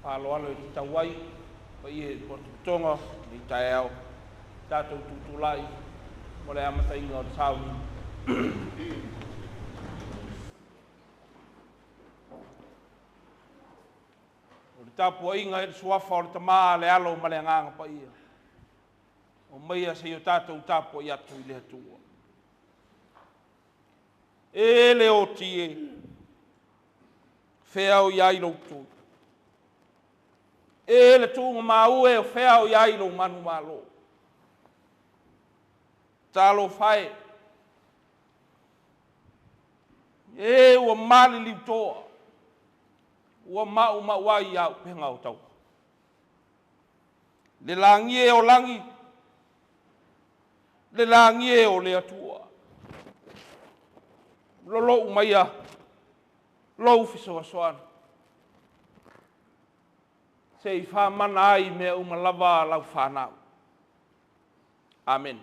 Aloalo i te tauai, pa ia i potopotoga, i taeao, tātou tutulai, mo le amataina o le sauni. O le tapuaiga i le suafa o le tamā le alo ma le agaga paia. O maia se i o tātou tapuai atu i le Atua. E le oti e, whea o iai loutou. E le tuunga maue o whea o iai lou manu malo. Talo whae. E ua mali liutoa. Ua mau mau ai au penga o tau. Le langi e o langi. Le langi e o le atua. Lolo umaia. Lou fisoasoana. Se i whamana ai mea umalava lau whanau. Amen.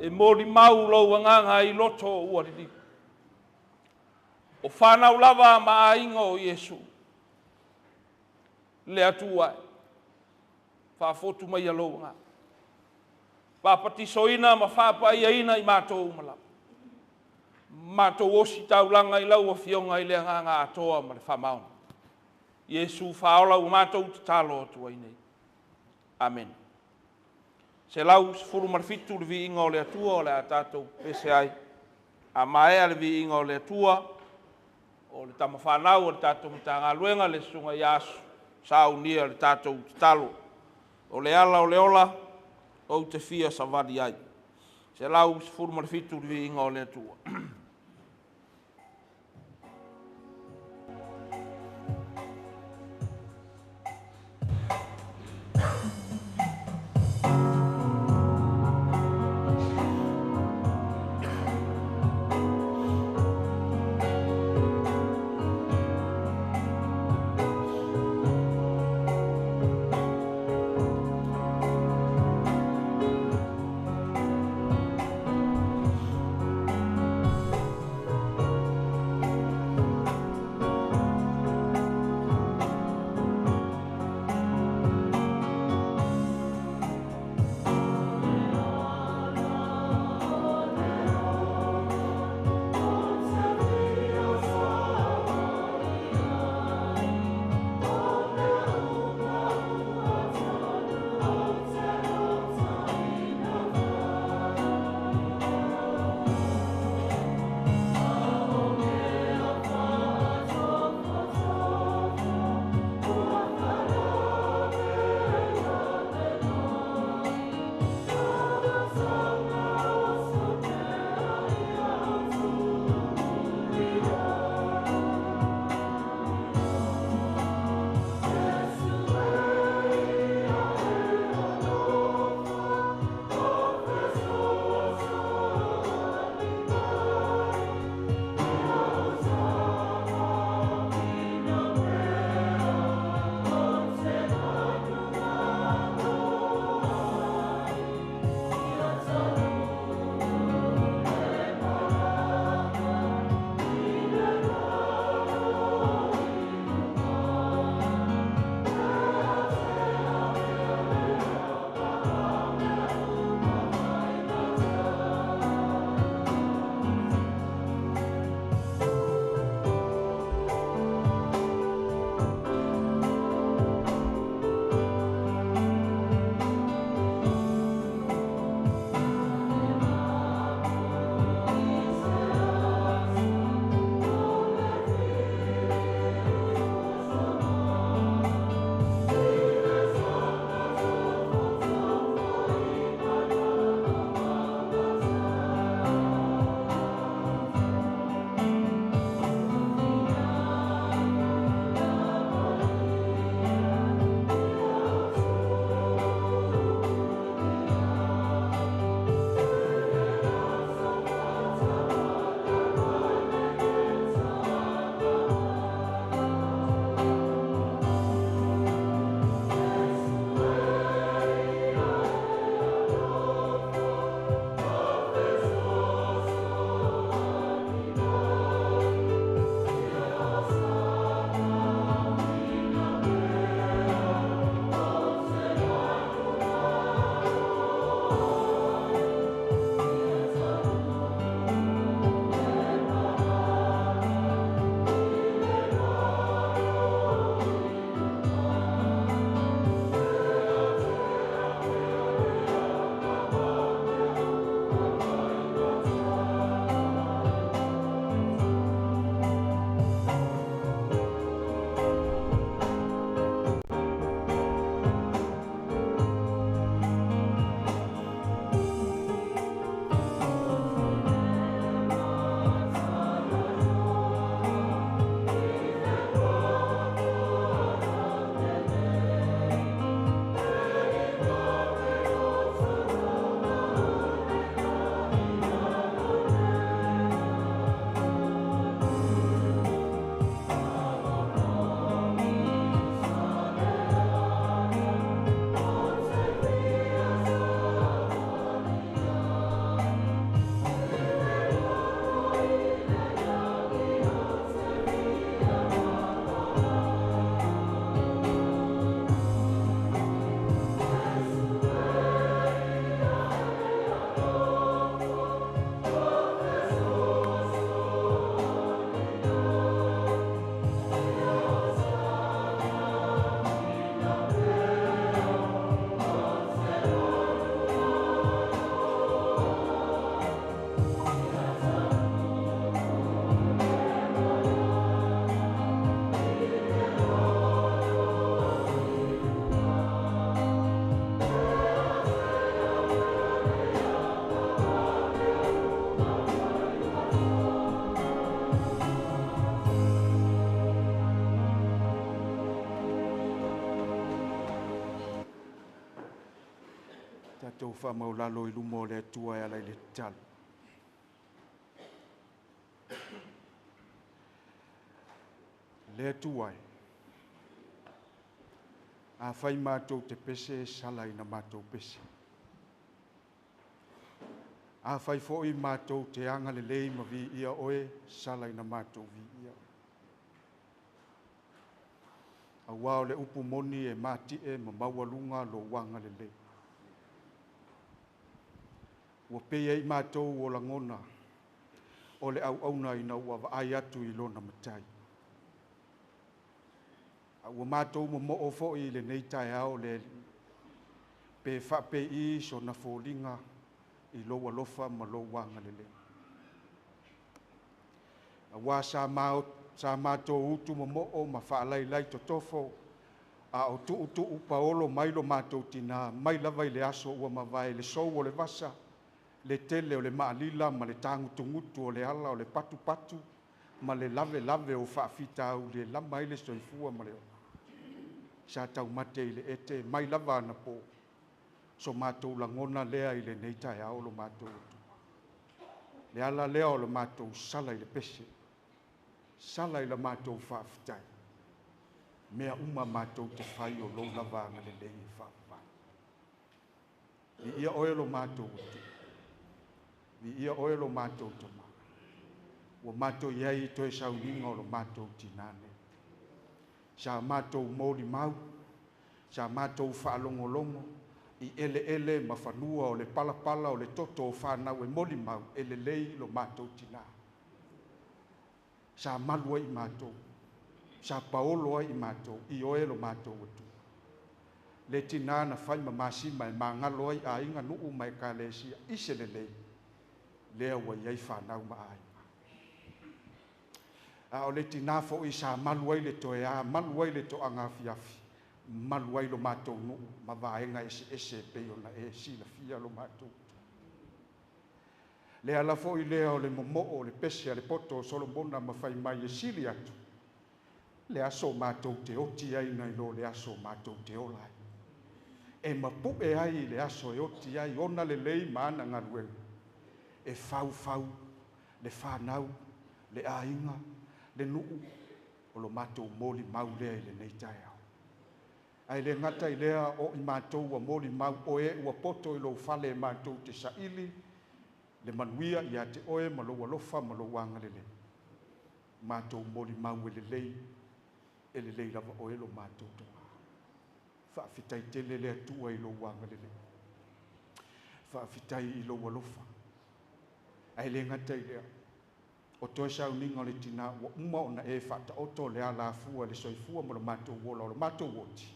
E molimau lou agaga i loto ua liliu. O fanau lava ma aiga o Iesu, le Atua e, faafotu maia lou agaga. Faapatisoina ma faapaiaina i matou uma lava. Matou ositaulaga i lau Afioga i le agaga atoa ma le faamaoni. Iesu faaola ua matou tatalo atu ai nei. Amene. 117 le viiga o le Atua o le a tatou pese ai. A maea le viiga o le Atua, o le tama fanau o le tatou Matagaluega le susuga ia saunia le tatou tatalo. O le ala o le ola, ou te fia savali ai. 117 le viiga o le Atua. Tatou faamaulalo i luma o le Atua e ala i le tatalo. Le Atua e, afai matou te pese, sala ina matou pese. Afai foi matou te agalelei ma viia oe, sala ina matou viia oe. Auā o le upu moni e mati'e ma maualuga lou agalelei. Ua pei ai matou o lagona o le auauna ina ua vaai atu i lona Matai. A ua matou momoo foi i lenei taeao le Alii, pe faapei sona foliga i lou alofa ma lou agalelei. Auā sa matou utu momoo ma faalailai totofo, a o tuutuu paolo mai lo matou tinā, mai lava i le aso ua mavae le sou o le vasa, le tele o le maalila ma le tagutugutu o le ala o le patupatu ma le lavelave o faafitauli e lama ai le soifua ma le ola. Sa taumate i le ete mai lava anapo, so matou lagona lea i lenei taeao lo matou Atua. Le ala lea o le matou sala i le pese, sala i la matou faafetai, mea uma matou te fai o lou lava agalelei e faavavau. Viia oe lo matou Atua, viia oe lo matou Tama, ua matou i ai i toe sauniga o lo matou tinā nei. Sa matou molimau, sa matou faalogologo i eleele ma fanua o le palapala o le toto o fanau e molimau e lelei lo matou tinā. Sa malu ai i matou, sa paolo ai i matou, i oe lo matou Atua. Le tinā na fai ma masima e magalo ai aiga, nuu ma ekalesia i se lelei, lea ua i ai fanau ma aiga. A o le tinā foi sa malu ai le toeā, malu ai le toaga afiafi, malu ai lo matou nuu ma vaega eseese e pei ona e silafia lo matou Atua. Le ala foi lea o le momoo o le pese a le poto o Solomona ma fai mai e sili atu le aso matou te oti ai nai lo le aso matou te ola ai. E mapu'e ai i le aso e oti ai ona lelei ma ana galuega, e faufau le fanau, le aiga, le nuu, o lo matou molimau lea i lenei taeao. Ae le gata i lea o i matou ua molimau oe ua poto i lou fale e matou te saili le manuia ia te oe ma lou alofa ma lou agalelei. Matou molimau e lelei lava oe lo matou Tama. Faafetai tele le Atua i lou agalelei. Faafetai i lou alofa. Ae le gata i lea, o toe sauniga o le tinā ua uma ona e faataoto le alafua le soifua ma lo matou ola o lo matou oti,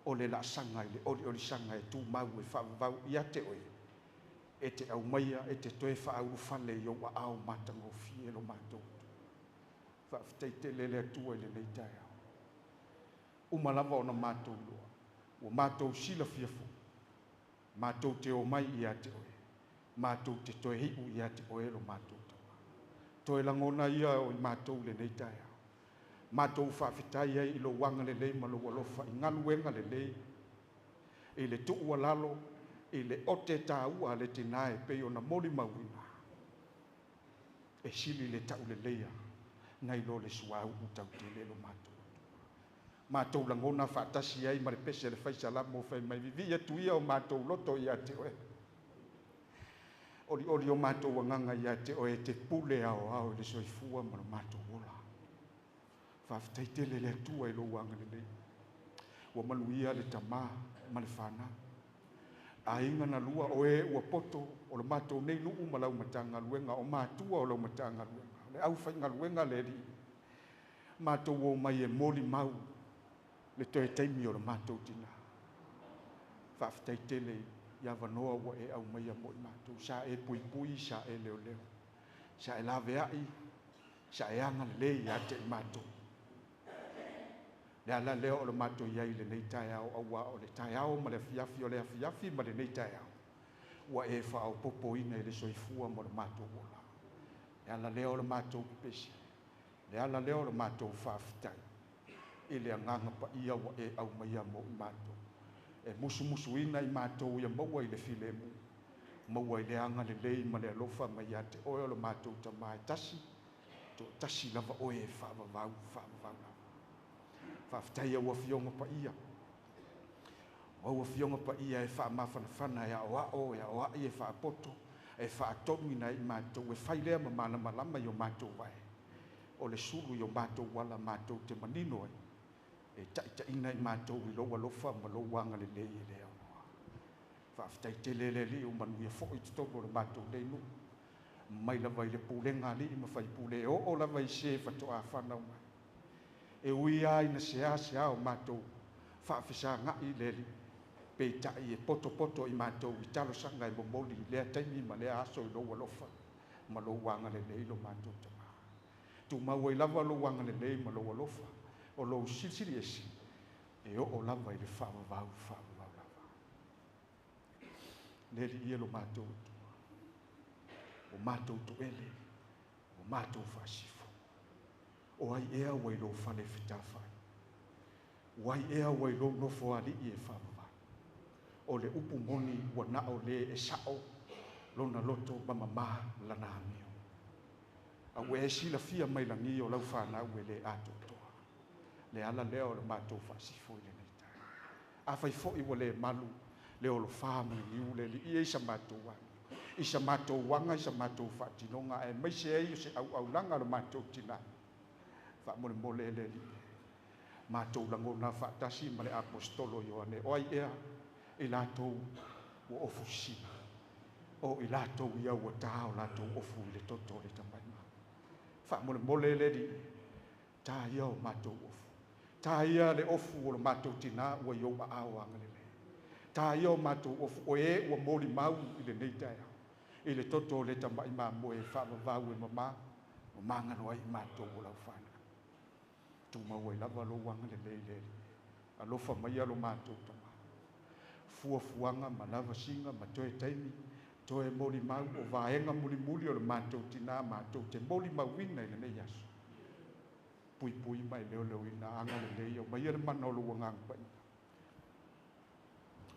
o le laasaga i le oliolisaga e tumau e faavavau ia te oe, e te aumaia e te toe faaulufale i ou aao matagofie lo matou Atua. Faafetai tele le Atua i lenei taeao. Uma lava ona matou iloa, ua matou silafia foi, matou te omai ia te oe, matou te toe iu ia te oe lo matou Tama. Toe lagona ia o i matou lenei taeao. Matou faafetai ai i lou agalelei ma lou alofa i galuega lelei, i le tuualalo, i le ote tāua a le tinā e pei ona molimauina, e sili le tauleleia nai lo le suauu tautele lo matou Atua. Matou lagona faatasi ai ma le pese le faisalamo fai mai vivii atu ia o matou loto ia te oe. Olioli o matou agaga ia te oe te pule aoao i le soifua ma lo matou ola. Faafetai tele le Atua i lou agalelei. Ua manuia le tamā ma le fanau. Aiga na lua o e ua poto o lo matou nei nuu ma lau Matagaluega, o matua o lau Matagaluega, o le aufaigaluega le Alii. Matou o mai e molimau le toe taimi o le matou tinā. Faafetai tele i avanoa ua e aumaia mo i matou. Sa e puipui, sa e leoleo, sa e laveai, sa e agalelei ia te i matou. Le ala lea o le matou i ai lenei taeao, auā o le taeao ma le afiafi, o le afiafi ma lenei taeao, ua e faaopoopoina i le soifua ma le matou ola. Le ala lea o le matou pepesi, le ala lea o le matou faafetai i le agaga paia ua e aumaia mo i matou. E musumusuina i matou ia maua i le filemu, maua i le agalelei ma le alofa mai ia te oe o le matou Tama e tasi, toatasi lava oe e faavavau, faavavau lava. Faafetai au Afioga Paia. O au Afioga Paia e faamafanafana, e aoao, e aoai, e faapoto, e faatonuina i matou, e fai lea ma malamalama i o matou vae. O le sulu i o matou ala matou te manino ai, e taitaiina i matou i lou alofa ma lou agalelei e le aunoa. Faafetai tele le Alii o manuia foi i totonu o le matou nei nuu. Mai lava i le pulega a alii ma faipule, e oo lava i se faatoa fanau mai. E ui lava ina seasea o matou faafesagai le Alii, peitai e potopoto i matou i talosaga e momoli i lea taimi ma lea aso i lou alofa ma lou agalelei lo matou Tama. Tumau ai lava lou agalelei ma lou alofa, o lou silisili ese, e oo lava i le faavavau, faavavau lava. Le Alii e lo matou Atua, o matou toele, o matou faasifo, o ai ea ua i lou fale fetafai, o ai ea ua i lou nofo alii e faavavau. O le upu moni ua na o le e sao lona loto ma mamā lana amio. A ua e silafia mai lagi o lau fanau e le atoatoa. Le ala lea o le matou faasifo i lenei taeao. Afai foi ua le malu le olofā ma le niu le Alii e i sa matou amio, i sa matou aga, i sa matou faatinoga, aemaise ai o se auaunaga a le matou tinā. Faamolemole e le Alii, matou lagona faatasi ma le Aposetolo Ioane, o ai ea i latou ua ofusina, o i latou ia ua tā o latou ofu i le toto o le tamaima. Faamolemole e le Alii, tā ia o matou ofu, tā ia le ofu o le matou tinā ua i ou aao agalelei. Tā ia o matou ofu, o e ua molimau i lenei taeao, i le toto o le tamai mamoe e faavavau e mamā, ma magalo ai i matou o lau fanau. Tumau ai lava lou agalelei le Alii, alofa mai lo matou Tama. Fuafuaga ma lavasiga ma toe taimi, toe molimau o vaega mulimuli o le matou tinā, matou te molimauina i lenei aso. Puipui mai leoleoina agalelei, o mai le mana o lou agaga paia.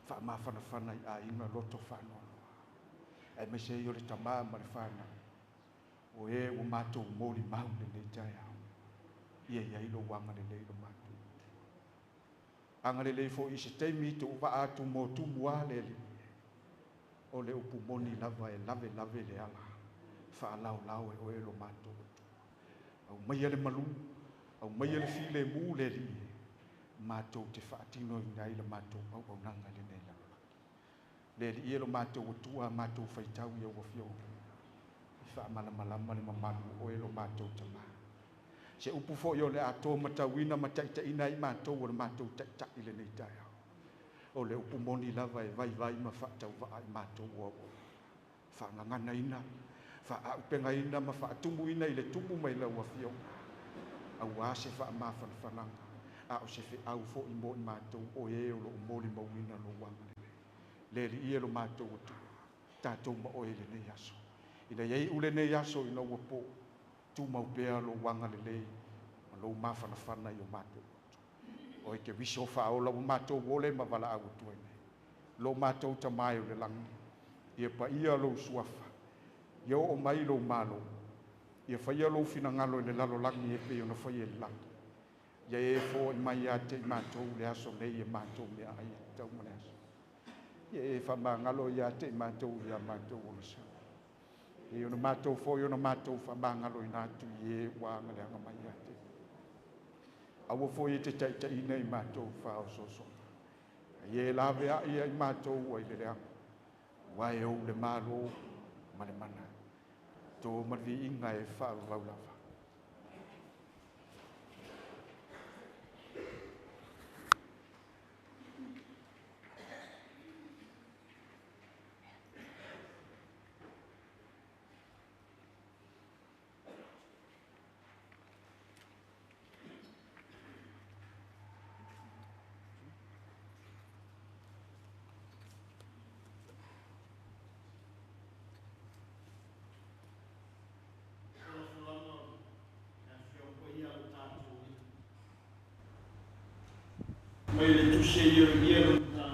Faamafanafana i aiga loto faanoanoa. Aemaise ai o le tama ma le fanau, o e ua matou molimau lenei taeao. Ia iai lou agalelei lo matou. Agalelei foi i se taimi i tuu vaa atu mo tumu a le Alii. O le upu moni lava e lave lave le ala, faalaolao e oe lo matou Atua. Aumaia le malu, aumaia le filemu le Alii, matou te faatinoina ai le matou auaunaga i lenei lalolagi. Le Alii e lo matou Atua, matou faitau i au afioga, i faamalamalama le mamalu o oe lo matou Tama. Se upu foi o le atoa matauina ma taitaiina ai matou o le matou taitai i lenei taeao. O le upu moni lava e vaivai ma faatauvaa i matou o au. Faagaganaina, faaupegaina ma faatumuina i le tumu mai lau afioga. Auā se faamafanafanaga, a o se feau foi mo i matou o e o loo molimauina lou agalelei. Le Alii e lo matou Atua, tatou ma oe i lenei aso. Ina ia iu lenei aso ina ua po, tumau pea lou agalelei ma lou mafanafana i o matou loto. Oe te viso faaola ua matou ole ma valaau atu ai nei. Lo matou Tama e o le lagi, ia paia lou suafa, ia oo mai lou malo, ia faia lou finagalo i le lalolagi e pei ona faia i le lagi. Ia e foai mai ia te i matou le aso nei e matou meaai e tatau ma le aso. Ia e faamagalo ia te i matou ia matou olasau. E ona matou foi ona matou faamagaloina atu i e ua agaleaga mai ia te. Aua foi e te taitaiina i matou faaosoosoga. Ia e laveai ai matou ai le leaga. Ua e ou le malo ma le mana. Tō ma le viiga e faavavau lava. Mai le tusi e Ieremia lona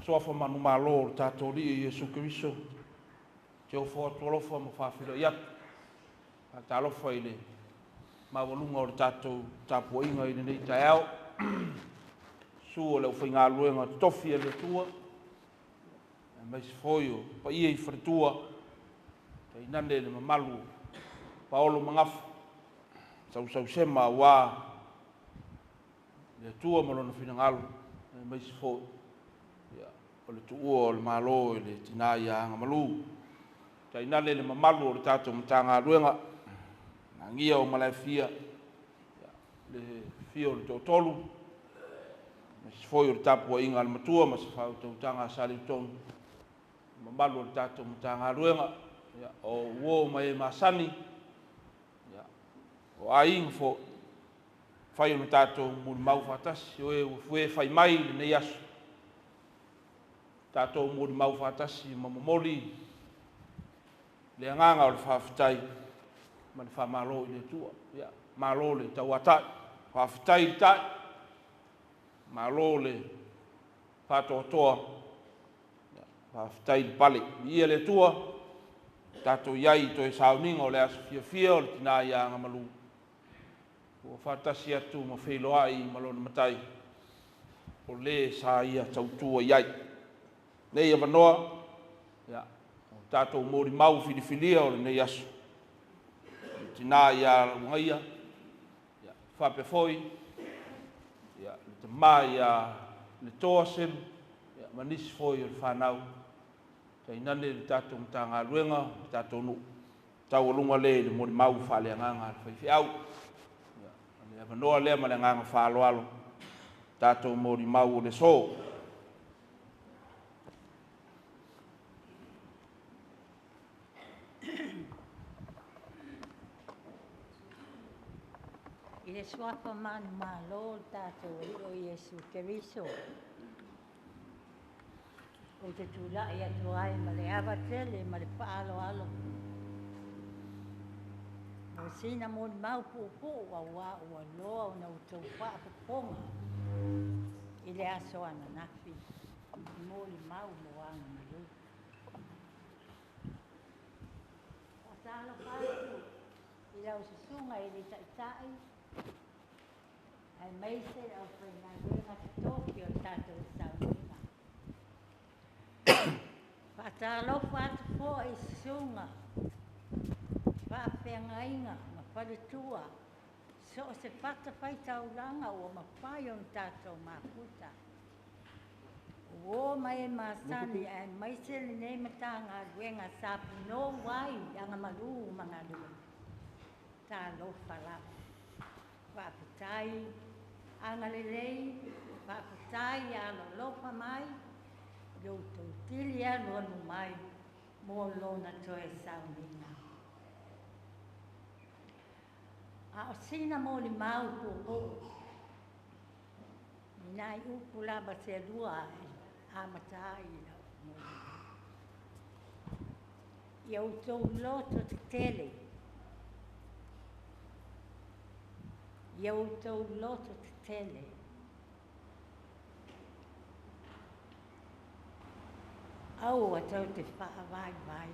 Suafa manumalo o le tatou Alii Iesu Keriso, te ofo atu alofa ma faafeiloai atu. Faatalofa i le maualuga o le tatou tapuaiga i lenei taeao. Susu o le aufaigaluega totofi a le Atua, aemaise foi o paia i faletua, tainane le mamalu o paolo ma gafa, sausausema aua le Atua ma Lona finagalo, aemaise foi o le tuua o le Malo e le tina ia Agamalu. Tainane le mamalu o le tatou Matagaluega, Magia o Malaefia, le fia o le Toatolu, aemaise foi o le tapuaiga a le Matua ma se faautautaga a Saleutonu, le mamalu o le tatou Matagaluega, o uo ma e masani, o aiga foi, fai o le tatou molimau faatasi, o e ua fue fai mai i lenei aso, tatou molimau faatasi ma momoli le agaga o le faafetai ma le faamalo i le Atua. Ia, malo le tauatai, faafetai le tai, malo le faatoatoa, faafetai le pale. Viia le Atua, tatou i ai i toe sauniga o le aso fiafia o le tina ia Agamalu, ua faatasi atu ma feiloai ma lona Matai, o le sa ia tautua i ai. Nei avanoa, ia, o tatou molimau filifilia o lenei aso, le tina ia Laugaia, ia, faapea foi, ia, le tama ia Letoa Selu, ia, ma nisi foi o le fanau, tainane le tatou Matagaluega, le tatou nuu, taualuga le i le molimau faaleagaga a le faifeau. Ia, o le avanoa lea ma le agaga faaaloalo, tatou molimau o le aso. I le suafa manumalo o le tatou Alii o Iesu Keriso, ou te tulai atu ai ma le ava tele ma le faaaloalo mo sina molimau puupuu auā ua loa ona outou faafofoga i le aso ananafi i molimau mo Agamalu. Faatalofa atu i lau susuga i le Taitai aemaise le aufaigaluega totofi o le tatou sauniga. Faatalofa atu foi i susuga faafeagaiga ma faletua so o se fatafaitaulaga ua mafai ona tatou mafuta. Uo ma e masani aemaise lenei Matagaluega sa punou ai Agamalu ma galuega. Talofa lava. Faafetai agalelei, faafetai alolofa mai, i outou tili alualu mai mo lona toe sauniga. A o sina molimau puupuu, ni nai upu lava se lua e amata ai lau molimau. Ia outou loto tetele, ia outou loto tetele. Aua tou te faavaivai.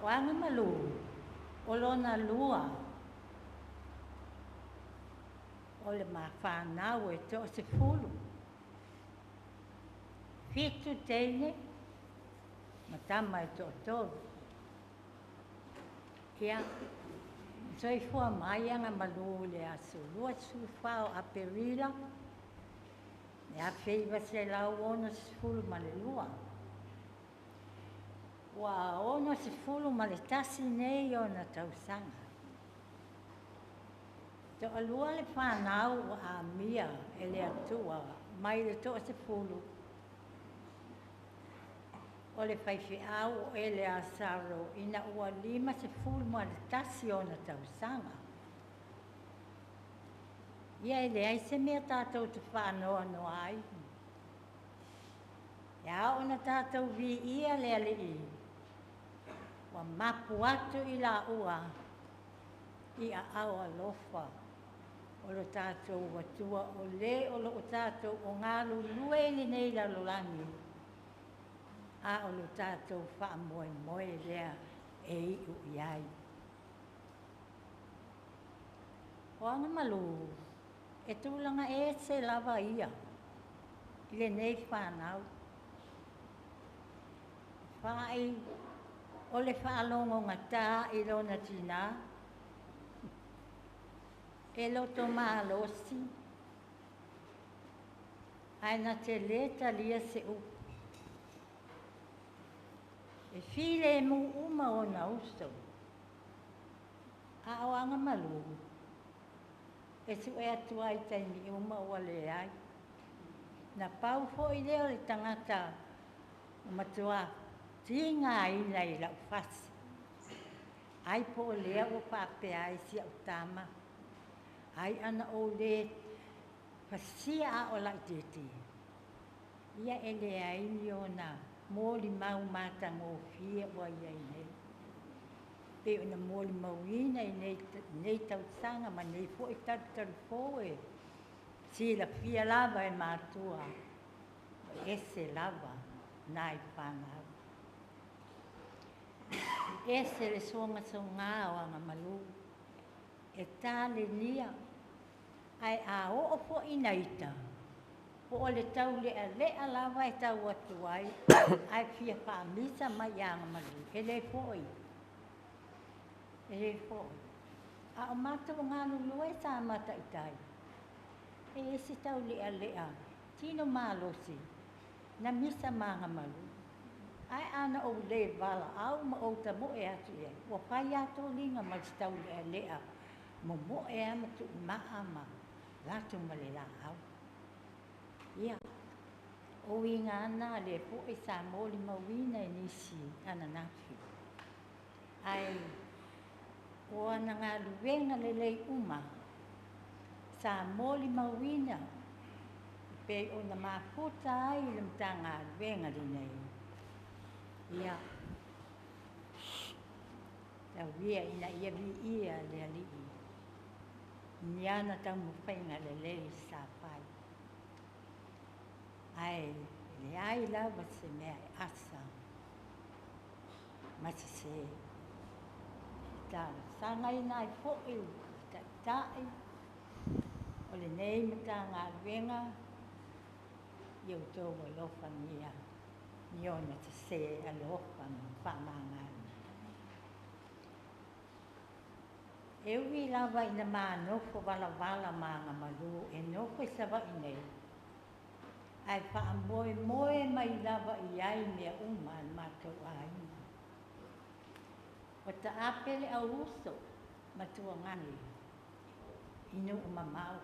O Agamalu, o lona lua, o le mafanau e 10. 7 teine, ma tama e 3. Ia, soifua mai Agamalu i le aso 24 o Aperila, le 1962. Ua 61 nei ona tausaga. Toalua le fanau ua amia e le Atua mai le 10 o le faifeau o Eleasaro ina ua 51 ona tausaga. Ia e leai se mea tatou te faanoanoa ai. E ao ona tatou viia le Alii, ua mapu atu i laua i aao alofa O lo tatou Atua o lē o loo tatou o galulue i lenei lalolagi, a o lo tatou faamoemoe lea e iu i ai. O Agamalu e tulaga ese lava ia i lenei fanau. Fa'i o le faalogogata i lona tinā, e loto malosi, ae na te lē talia se upu. E filemu uma ona uso, a o Agamalu e su'e atu ai i taimi uma ua leai. Na pau foi lea o le tagata ua matuā tigaina i la'u fasi, ai po o lea ua faapea ai si a'u tama, ai ana ou lē fasia a o la'itiiti, ia e leai ni ona molimau matagofie ua i ai nei, pei ona molimauina i nei tausaga ma nei foi talutalufou e silafia lava e matua, e ese lava nai fanau. Ese le sogasogā o Agamalu e talenia, ae a oo foi ina ita, po o le taulealea lava e tau atu ai, ae fia faamisa mai ia Agamalu, e lē fo'i, e lē fo'i. A o matou galulue sa mataitai, e ese taulealea, tino malosi, na misa ma Agamalu. Ae ana ou lē valaau ma ou tamo'e atu i ai, ua fai lava toliga ma si taulealea, momo'e a ma tuumaa ma latou ma le laau. Ia, o uiga lava na lea foi sa molimauina i nisi ananafi. Ae o ana galuega lelei uma sa molimauina pei ona mafuta ai le Matagaluega lenei. Ia, tau ia ina ia viia le Alii i ana taumafaiga lelei sa fai. Ae leai lava se mea e asa ma sesē. E talosagaina ai foi le Taitai o lenei Matagaluega, ia outou alofagia ni ona sesē alofa ma faamagalo. E ui lava ina manofo valavala ma Agamalu e nofo i Savaii nei, ae faamoemoe mai lava i ai mea uma a le matou aiga. Ua taape le auuso ma tuagani i nuu mamao,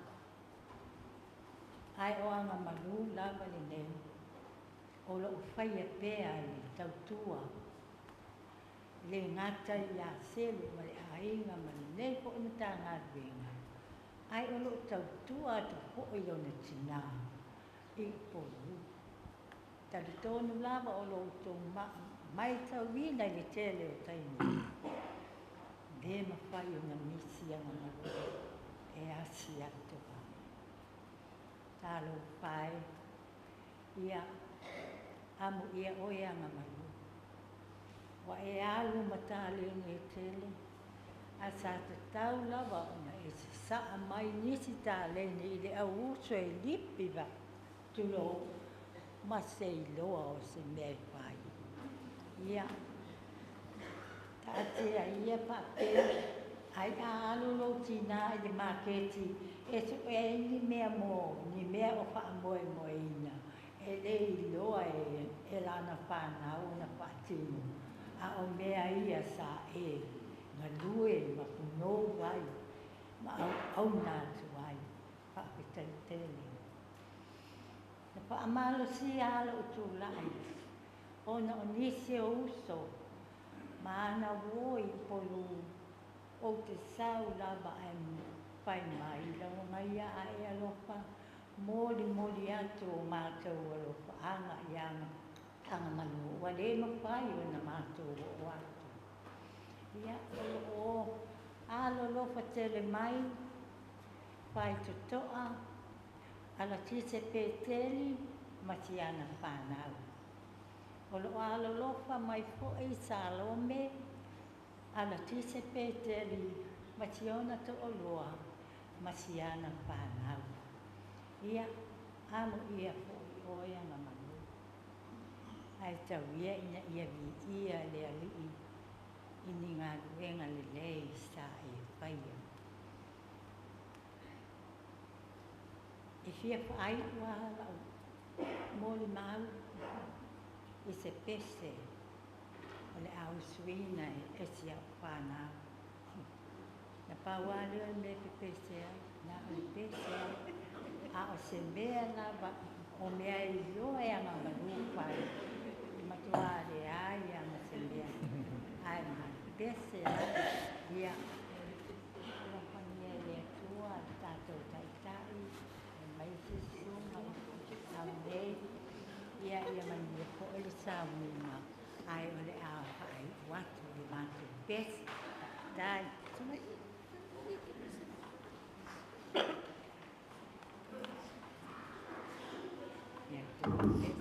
ae o Agamalu lava lenei o loo faia pea le tautua, le gata ia Selu ma le aiga ma lenei foi Matagaluega, ae o loo tautua atu foi lona tinā i Upolu. Talitonu lava o lo outou matauina i le tele o taimi, lē mafai ona misi Agamalu e asi atu ai. Talofa e, ia amuia oe Agamalu, ua e alu ma taleni e tele, ae sa tatau lava ona e sasaa mai nisi taleni i le auuso e lipi va tulou ma se iloa o se mea e fai. Ia, taatia ia faapea, ai a alu lou tinā i le maketi e su'e ai ni mea mo ni mea o faamoemoeina, e lē iloa e lana fanau ona faatino, a o mea ia sa e galue ma punou ai ma auauna atu ai. Faafetai tele. Na faamalosia lava lou tulai ona o nisi o uso ma ana uo i Upolu, ou te sau lava ae fai mai lauga ia ae alofa molimoli atu o matou alofaaga ia Agamalu, ua lē mafai ona matou oo atu. Ia, o loo alolofa tele mai. Vaitotoa, Alatise Peteli ma si ana fanau. O loo alolofa mai foi Salome, Alatise Peteli ma si ona toalua ma si ana fanau. Ia, amuia foi oe Agamalu. Ae tau ia ina ia viia le Alii i ni galuega lelei sa e faia. E fia faaiu lava lau molimau i se pese o le a usuina e si au fanau. Na pau lava lea o le mea e pepese ai, na o le pese lava. A o se mea lava o mea e iloa e Agamalu fai, e matua leai lava ma se mea, ae na o le pese lava. Ia, alofagia e le Atua le tatou Taitai, aemaise susuga aulei, ia ia manuia foi le sauniga, ae o le a faaiu atu i le matou pese. Faafetai. Ia, pese.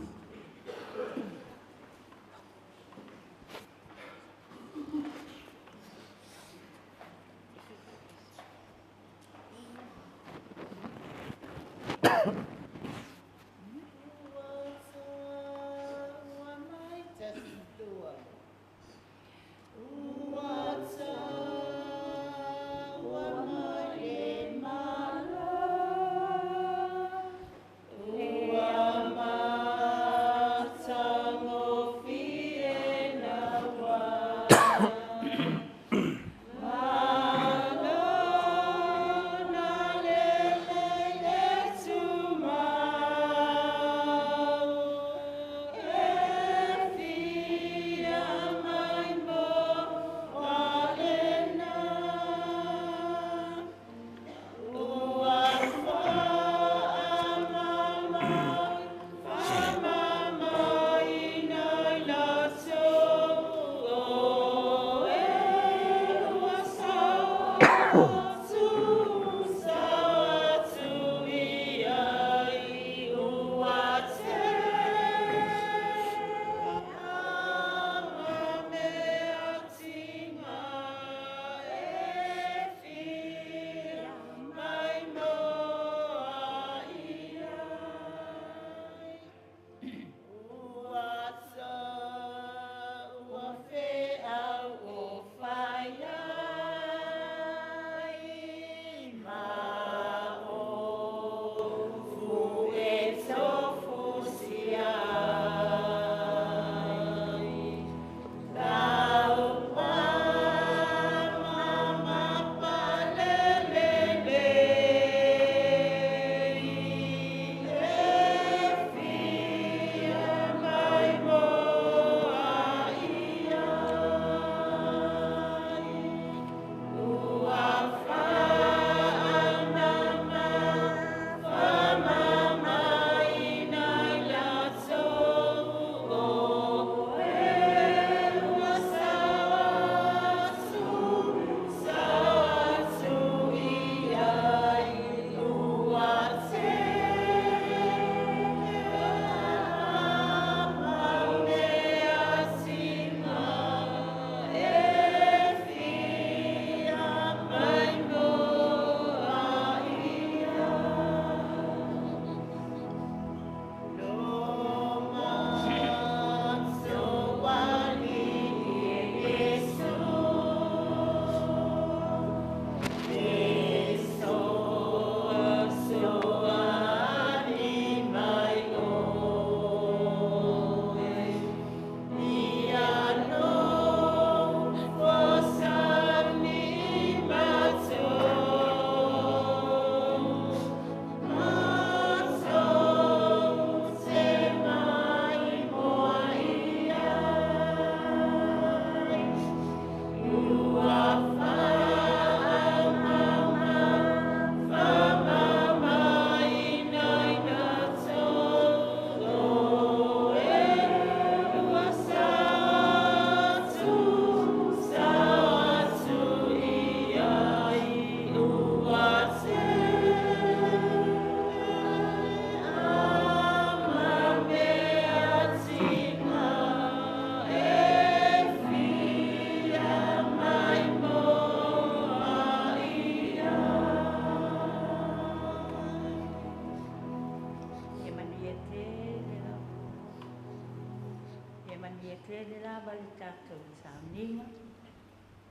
tele lava le tatou sauniga,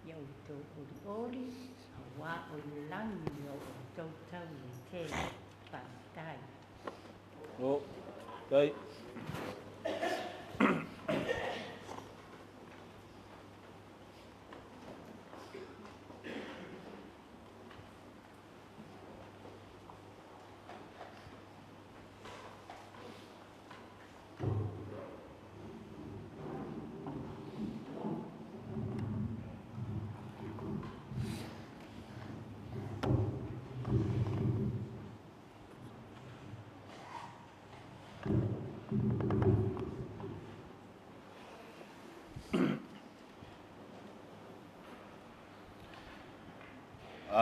ia outou olioli, auā o le lagi lo outou taule tele. Faafetai. O, tai.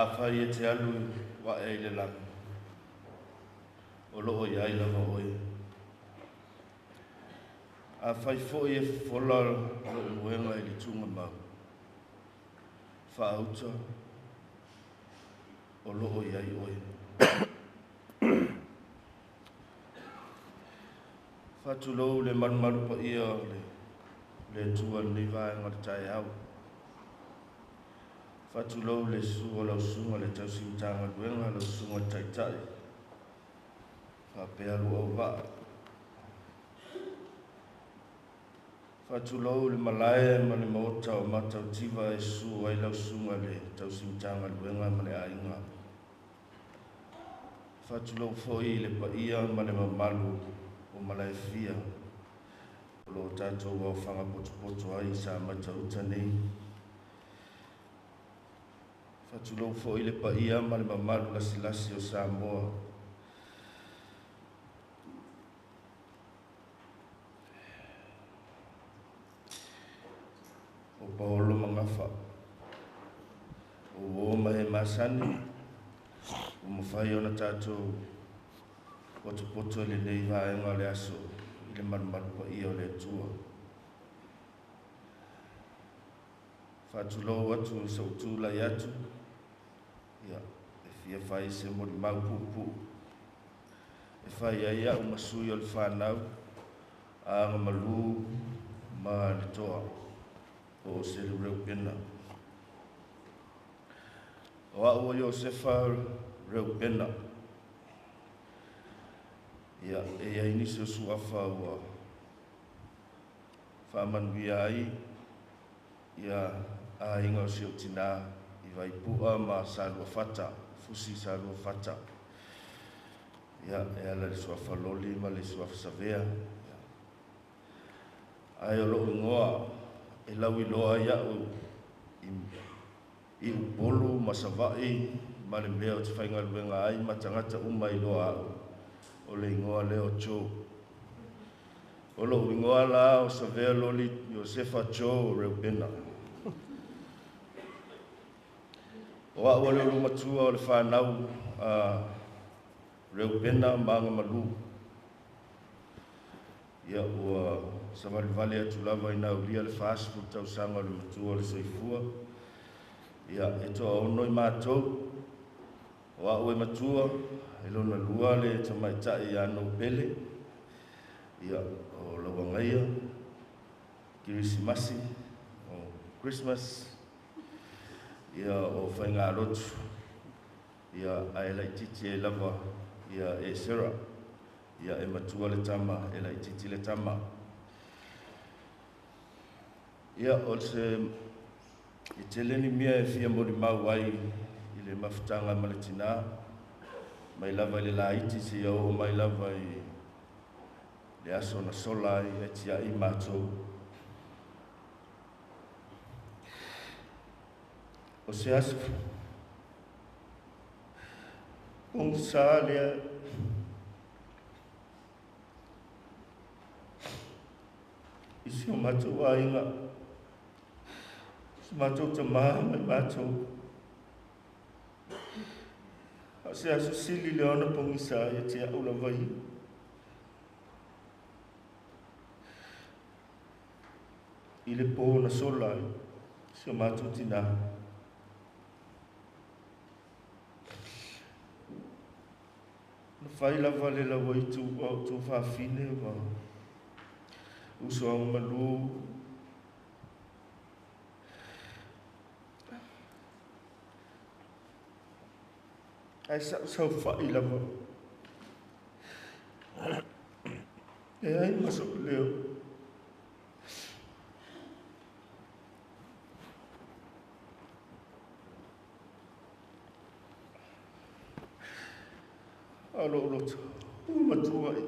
Afai e te alu wae i le lagi, o loo iai lava oe. Afai foi e fofola lou moega i le tugamau, faauta o loo iai oe. Faatulou le malumalu paia o le Atua i lenei vaega o le taeao. Faatulou le susu o lau susuga i le tausi Matagaluega, lau susuga i le Taitai, faapea lou auvaa. Faatulou le malae ma le maota o Matautiva e susu ai lau susuga i le tausi Matagaluega ma le aiga. Faatulou foi le paia ma le mamalu o Malaefia o lo tatou aofaga potopoto ai sa matauta nei. Faatulou foi le paia ma le mamalu lasilasi o Samoa. O Paolo Magafa, o uō ma e masani, ua mafai ona tatou potopoto i lenei vaega o le aso i le malumalu paia o le Atua. Faatulou atu i sou tulai atu, ia, e fia fai se molimau puupuu e fai ai au ma sui o le whanau, a Agamalu ma le toa po o Selu Reupena. O au o Iosefa Reupena. Ia, e iai nisi o suafa ua faamanuia ai ia aiga o si ou tinā i Vaipua ma Saluafata, Fusi Saluafata. Ia, e ala i le suafa Loli ma le suafa Savea. Ia. Ae o lou igoa e lauiloa ai au i Upolu ma Savaii ma le mea o te faigaluega ai ma tagata uma iloa au, o le igoa lea o Joe. O lou igoa la o Savea Loli Iosefa Joe Reupena. O au o le ulumatua o le whanau a Reupena ma Agamalu. Ia, ua savalivali atu lava ina aulia le 40 tausaga o le matua o le soifua. Ia, e toaono i matou. O au e matua, e lona lua le tamaitai ia Nopele. Ia, o lauagaia, Kirisimasi, o Christmas, ia, o faigalotu, ia, ae laititi ai lava, ia, e Sarah. Ia, e matua le tama, e laititi le tama. Ia, o se e tele ni mea e fia molimau ai i le mafutaga ma le tinā, mai lava i le laiti seia oo mai lava i le aso na sola ai e tiai matou. O se aso pogisa lea i si o matou aiga, si matou tamā ma i matou. A o se aso sili lea ona pogisa ia te au lava ia. I le pō na sola ai si o matou tinā. Na fai lava le lauaitu a o tuafafine ma uso Agamalu Ae sa ou saofa'i lava. Leai ma so'u leo. A o lo'u loto ua matua'i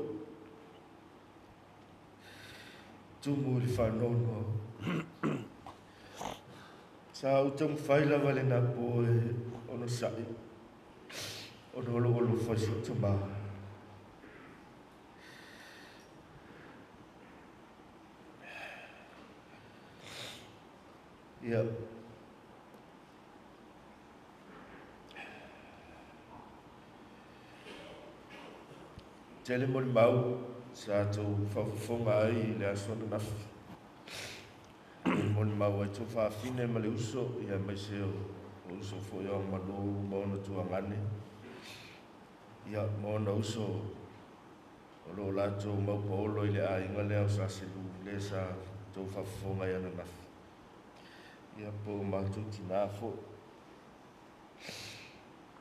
tumu i le faanoanoa. Sa ou taumafai lava i lena po e onosa'i ona o lou alofa i si ou tamā. Ia, tele molimau sa tou faafofoga ai i le aso ananafi. E molimau ai tou faafine ma le uso, ia aemaise o uso foi o Agamalu ma ona tuagane, ia ma ona uso o lo o latou maupaolo i le aiga lea o Saselu lea sa tou faafofoga ai ananafi. Ia po o matou tinā foi.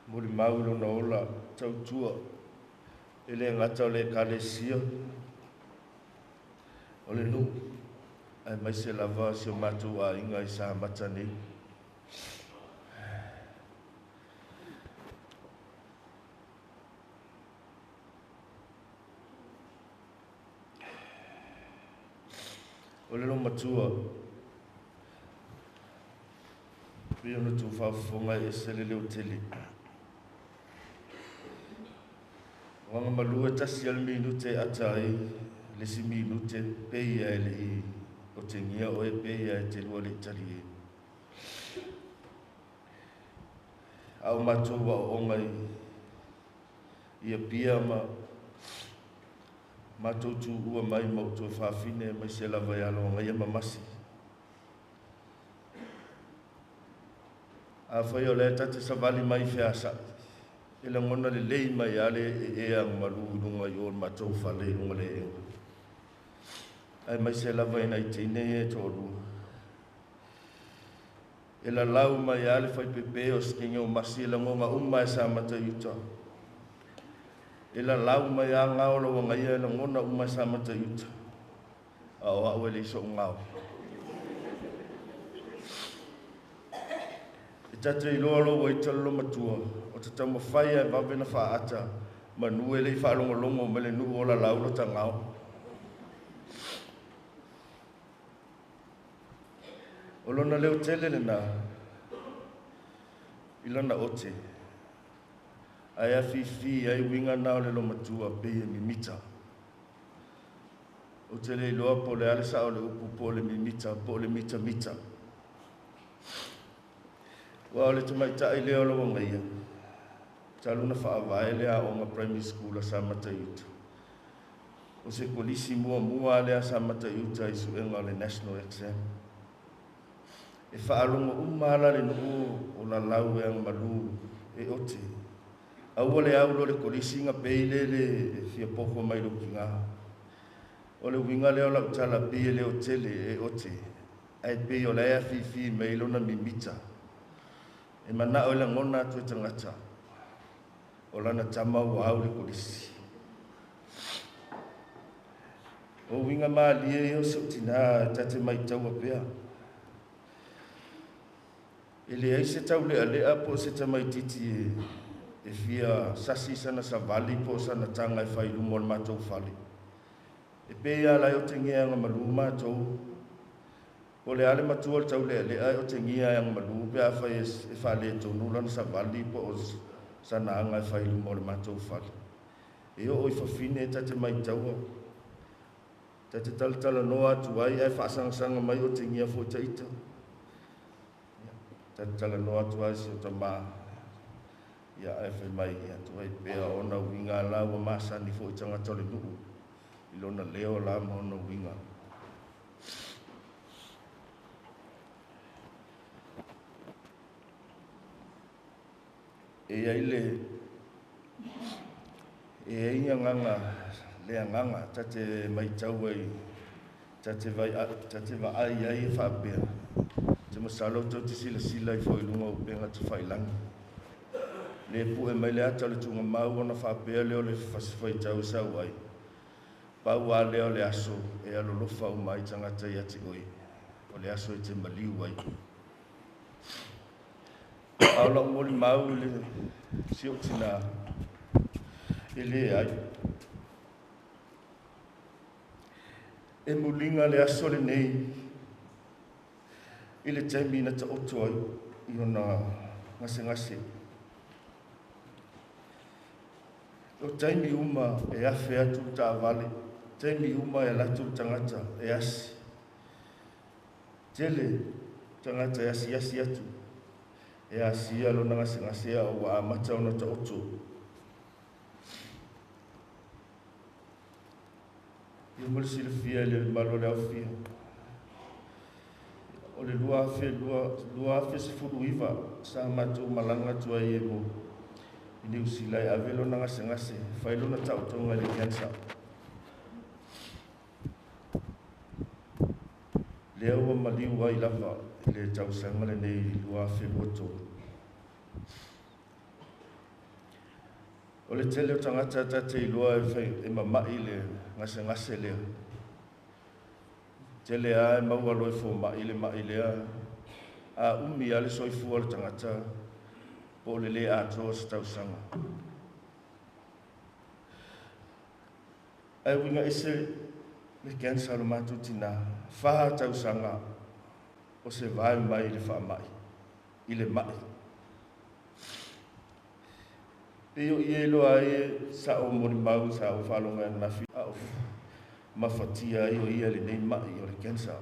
Molimau i lona ola tautua e le gata o le Ekalesia, o le nuu, aemaise lava si o matou aiga i Samata nei. O le loomatua, pei ona tou faafofoga e ese le leotele. O Agamalu e tasi lava le minute e ata ai le isi minute pei lava e le i otegia oe pei lava e te lua le i talie. A o matou aooga i Apia ma matou tuua mai ma ou tuafafine aemaise lava ia Loagaia ma Masi. Afai o lea ta te savali mai i Feasa'i, e lagona lelei mai lava le ee Agamalu i luga i o le matou fale i luga o le eega, aemaise lava i nai teine ia e toalua. E lalau mai lava le faipepe o Sikenge o Masi e lagoga uma e Samata i uta. E lalau mai lava gao lau agaia e lagona uma e Samata i uta. A o au e leai so'u gao. E ta te iloa lou ua ita le loomatua, o te taumafai lava e vave ona faaata manu e le i faalogologo mai le nuu o lalau lota gao. O lona leotele lena i lana ote, ae afifi ai uiga na o le loomatua pei e mimita. Ou te le iloa po o le a le sao o le upu po o le mimita po o le mitamita. Aua o le tamaitai lea o lau agaia, talu ona faavae le aoga primary school a Samata i uta. O se kolisi muamua lava lea a Samata i uta i suega o le national exam. E faalogo uma lava la le nuu o lalau e Agamalu e ote. Aua le au loa le kolisi ona pei lea e fia poko mai lou tiga. O le uiga lea o lau tala pei e leotele e ote, ae pei o la e afifi mai lona mimita. E manao e lagona atu e tagata o lana tama ua au le kolisi. O uiga malie ia o si ou tinā e ta te maitaua pea. E leai se taulealea po o se tamaitiiti e fia sasi sana savali po o sana taga e fai i luma o le matou fale. E pei lava la e otegia e Agamalu matou. Po o le a le matua o le taulealea e otegia e Agamalu pe afai e faaletonu lana savali po o sana aga e fai i luma o le matou fale. E oo i fafine ta te maitaua, ta te talatalanoa atu ai ae faasagasaga mai otegia foi taita. Ta te talanoa atu ai si o tamā, ia ae fai mai ia tuai pea ona uiga la ua masani foi tagata o le nuu i lona leo la ma ona uiga. E i ai le e i ai agaga le agaga ta te maitau ai ta te vai ta te vaai ai e faapea te masalo tou te silasila ifo i luga o upega tafailagi. Le pu'e mai le ata o le tugamau ona faapea lea o le fasifaitau e sau ai. Pau a lea o le aso e alolofa uma ai tagata ia te oe, o le aso e te maliu ai. A o la'u molimau i le si o'u tinā, e leai. E muliga le aso lenei i le taimi na ta'oto ai i ona gasegase. O taimi uma e afe atu le taavale, taimi uma e alu atu le tagata e asi. Tele tagata e asiasi atu e asia lona gasegase a ua amata ona ta'oto. Ia mo le silafia e le mamalu o le aofia, o le 2019 sa matou malaga atu ai e mo i Niu Sila e ave lona gasegase, fai lona ta'otoga i le cancer. Lea ua maliu ai lava i le tausaga lenei 2023. O le tele o tagata ta te iloa e fai e mama'i le gasegase lea. Tele a e maua loa e foma'i le ma'i lea, a umi a le soifua o le tagata po o le lē atoa se tausaga. Ae uiga ese le cancer o le matou tinā, 4 tausaga o se vae mai i le faama'i, i le ma'i. Pei o i e iloa ai e sa'o molimau sa ou faalogo ananafi a o mafatia ai o ia i lenei ma'i o le cancer.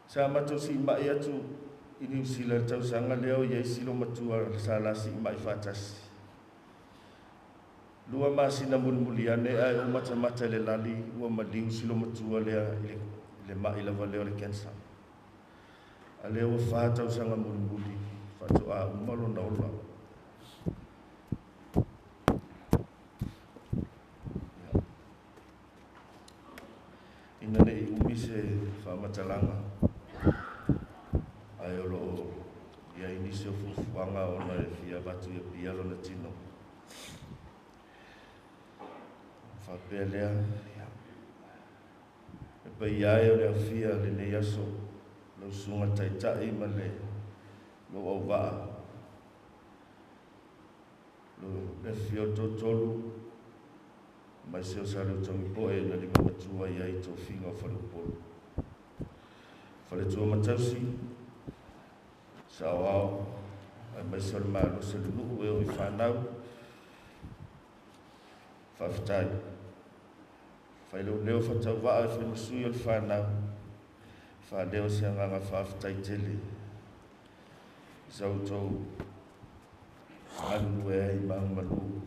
Sa matou si'ima'i atu i Niu Sila i le tausaga lea o i ai si loomatua sa la si'ima'i faatasi. 2 masina mulimuli ane ae ou matamata i le lali ua maliu si loomatua lea i le ma'i lava lea o le cancer. A lea ua 4 tausaga mulimuli faatoā uma lona ola. Ina ne'i umi se faamatalaga, ae o lo'o i ai nisi o fuafuaga ona e fia avatu ia pia lona tino. Faapea lea, ia. E paia e o le aofia lenei aso, lau susuga Taitai ma le lou auvaa, le afifio o le toatolu, mai se o sa leo tagipo'e na lima matua i ai tofiga o faleupolu. Faletua Matausi, Sa'oao, aemaise o le malosi o le nuu e oo i fanau, faafetai. Fai lou leo faatauvaa e fai ma sui o le fanau, faaleo se agaga faafetai tele i sa outou galulue ai ma agamalu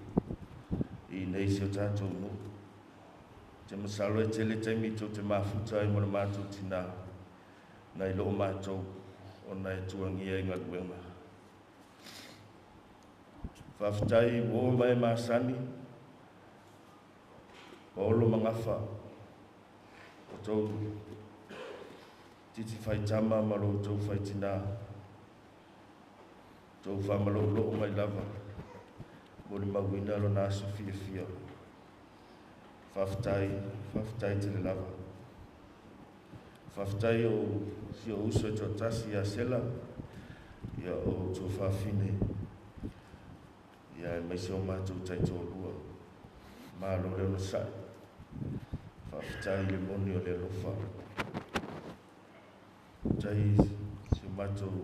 i nei si o tatou nuu. Te masalo e tele taimi tou te mafuta ai mo le matou tinā nai loo matou ona e tuagia i galuega. Faafetai uō ma e masani, Paolo ma Gafa, o tou titi faitama ma lo outou faitinā, tou faamaloulou mai lava molimauina lona aso fiafia. Faafetai, faafetai tele lava. Faafetai o si ou uso e toatasi ia Sela, ia o outou fafine, ia aemaise o matou taitoalua. Malo le onosai. Faafetai i le moni o le alofa. Faafetai si o matou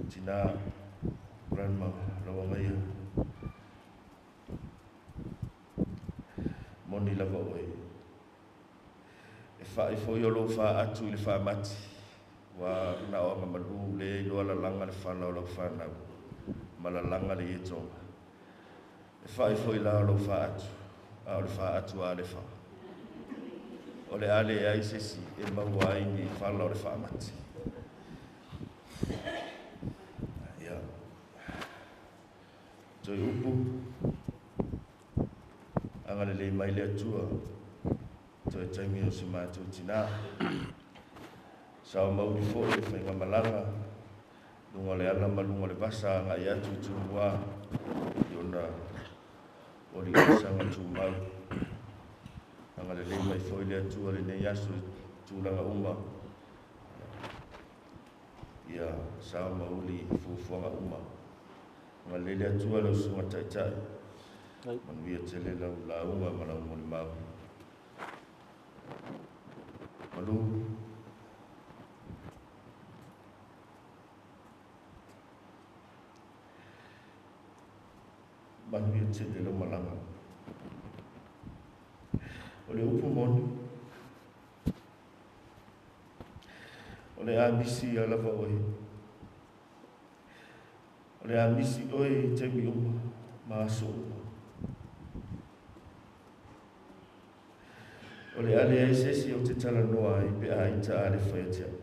tinā, grandma Lauagaia. Moni lava oe. E fa'i foi o lou faatu i le faamati, ua na o agamalu le iloa lalaga le fala o lau fanau, ma lalaga le ietoga. E fa'i foi la o lou faatu, a o le faatu a alefa. O le a leai se isi e maua ai ni fala o le faamati. Ia. Toe upu, agalelei mai le Atua, toe taimi o si matou tinā. Sao mauli foi le faigamalaga, Luga o le ala ma luga o le vasa agai atu i Tumua i ona oliolisaga tumau. Agalelei mai foi le Atua i lenei aso i tulaga uma, ia sao ma uli i fuafuaga uma. Agalelei le Atua i lau Susuga Taitai, manuia tele lau lauga ma lau molimau. Malu. Manuia tele lau malaga. O le upu moni, o le a misi ia lava oe. O le a misi oe i taimi uma ma aso uma. O le a leai se isi ou te talanoa ai pe a ita alefa ia te au.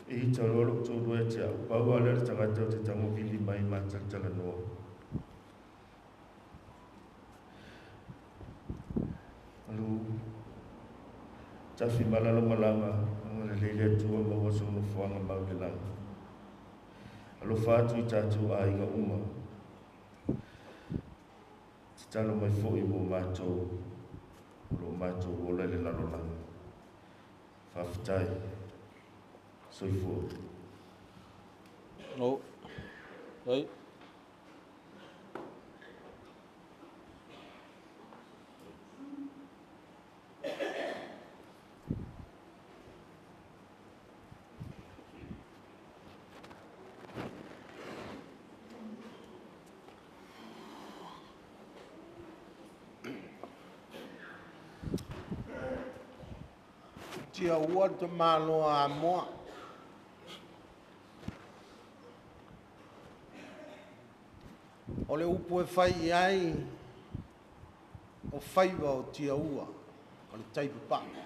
E ita loa lou toalua ia te au, pau lava lea o le tagata ou te tago vili mai ma talatalanoa. Alu, tafi ma lalo malaga, agalelei le Atua maua sou nofoaga mau i le lagi. Alofa atu i tatou aiga uma. Tatalo mai foi mo matou o lo o matou ola i le lalolagi. Faafetai. Soifua. No. Ai. Tia ua le tamaloa Amoa. O le upu e fai i ai o faiva o Tiaua, o le tai papae.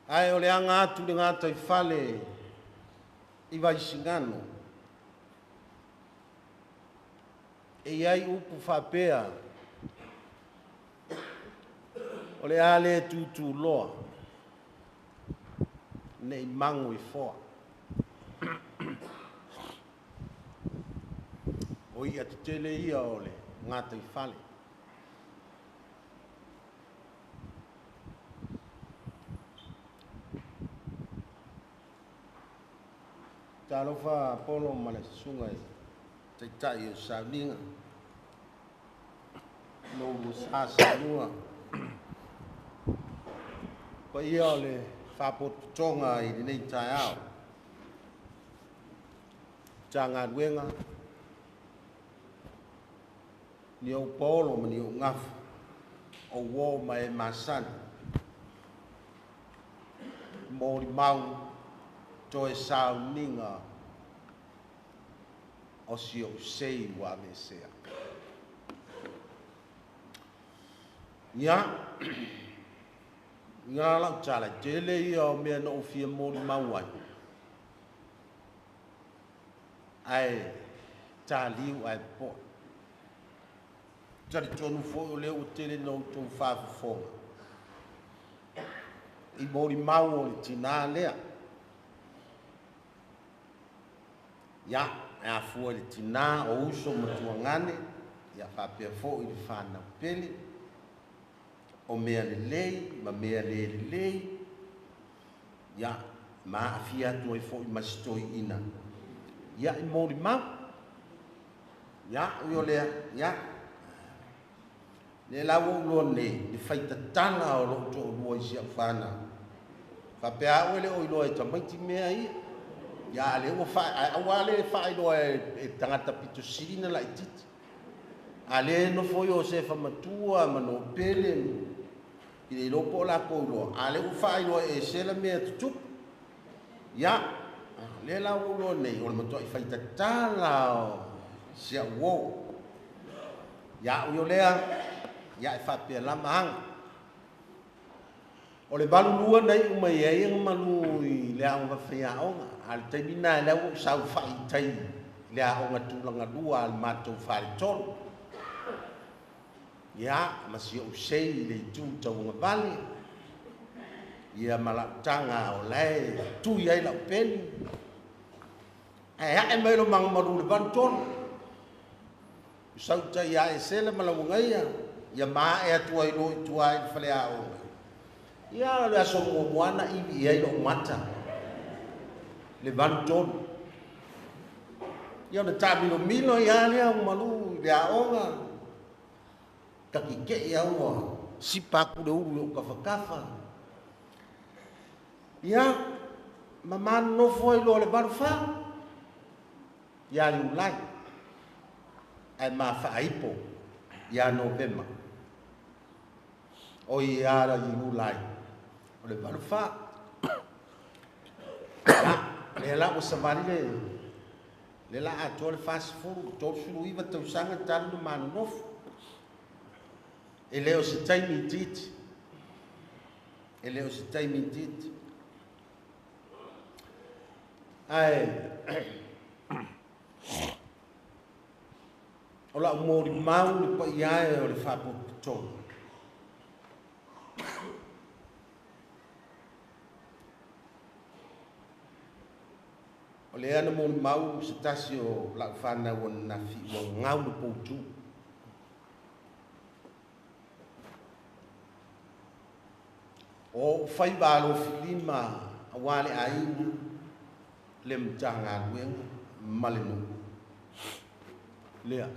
Ae o le aga atu i le gataifale i Vaisigano, e i ai upu faapea, o le a le tutuloa ne i mago i foa. O i'a tetele ia o le gataifale. Talofa Polo ma le susuga i Taitai o Sauniga, lo sa Sailua, paia o le faapotopotoga i lenei taeao, Matagaluega, ni ou paolo ma ni ou gafa, o uo ma e masani, molimau toe sauniga o si ou sei ua aveesea. Ia, ia lau tala, tele ia o mea na ou fia molimau ai, ae taliu ae popoe. Talitonu foi o lea ua tele na outou faafofoga i molimau o le tinā lea. Ia, e afua i le tinā o uso ma tuagane, ia faapea foi i le fanau pele, o mea lelei ma mea le lelei, ia, ma aafia atu ai foi ma si toeaina, ia, i molimau. Ia, ui o lea, ia, lea la ua ou iloa nei, le faitatala o lou toalua i si au fanau. Faapea au e le o iloa e tamaiti mea ia. Ia, a lea ua fa, aua le faailoa e tagata pito sili na laitiiti. A lea e nofo Iosefa matua ma Nopele, i le iloa po o lakou iloa, a lea ua faailoa e Esela mea tutupu. Ia, lea la ua ou iloa nei, o le matuai faitatala o si au uo. Ia, ui o lea, ia e faapea lava aga. O le 82 na iu mai ai Agamalu i le aoga faiaoga, a le taimi lena lea ua ou saofai i tai i le aoga tulaga lua a le matou faletolu. Ia, ma si ou sei i le itu tauagavale, ia ma lau taga o la e tui ai lau peni. Ae ae mai lo magamalu le 83. Usauta ia esele ma lauagaia, ia ma ae atu ai loa i tua i le faleaoga. Ia le aso muamua na ivi i ai lou mata, le 83. Ia ona taamilomilo ia lea malu i le aoga, takike'i au ua sipa atu le ulu i ou kafakafa. Ia, ma manonofo ai loa le 84, ia Iulai, ae mafaaipo ia Novema. O ia Iulai, o le 84. Ia, lea la ua savali le la atoa le 40, 39 tausaga talu na manonofo. E le o se taimi itiiti. E le o se taimi itiiti. Ae, o lau molimau le paiae o le faapotopotoga. O lea na molimau se tasi o lau whanau o nanafi ua ngau le poutu. O whai valo filima a wale aiga le mtanga luenga ma le nuu. Lea.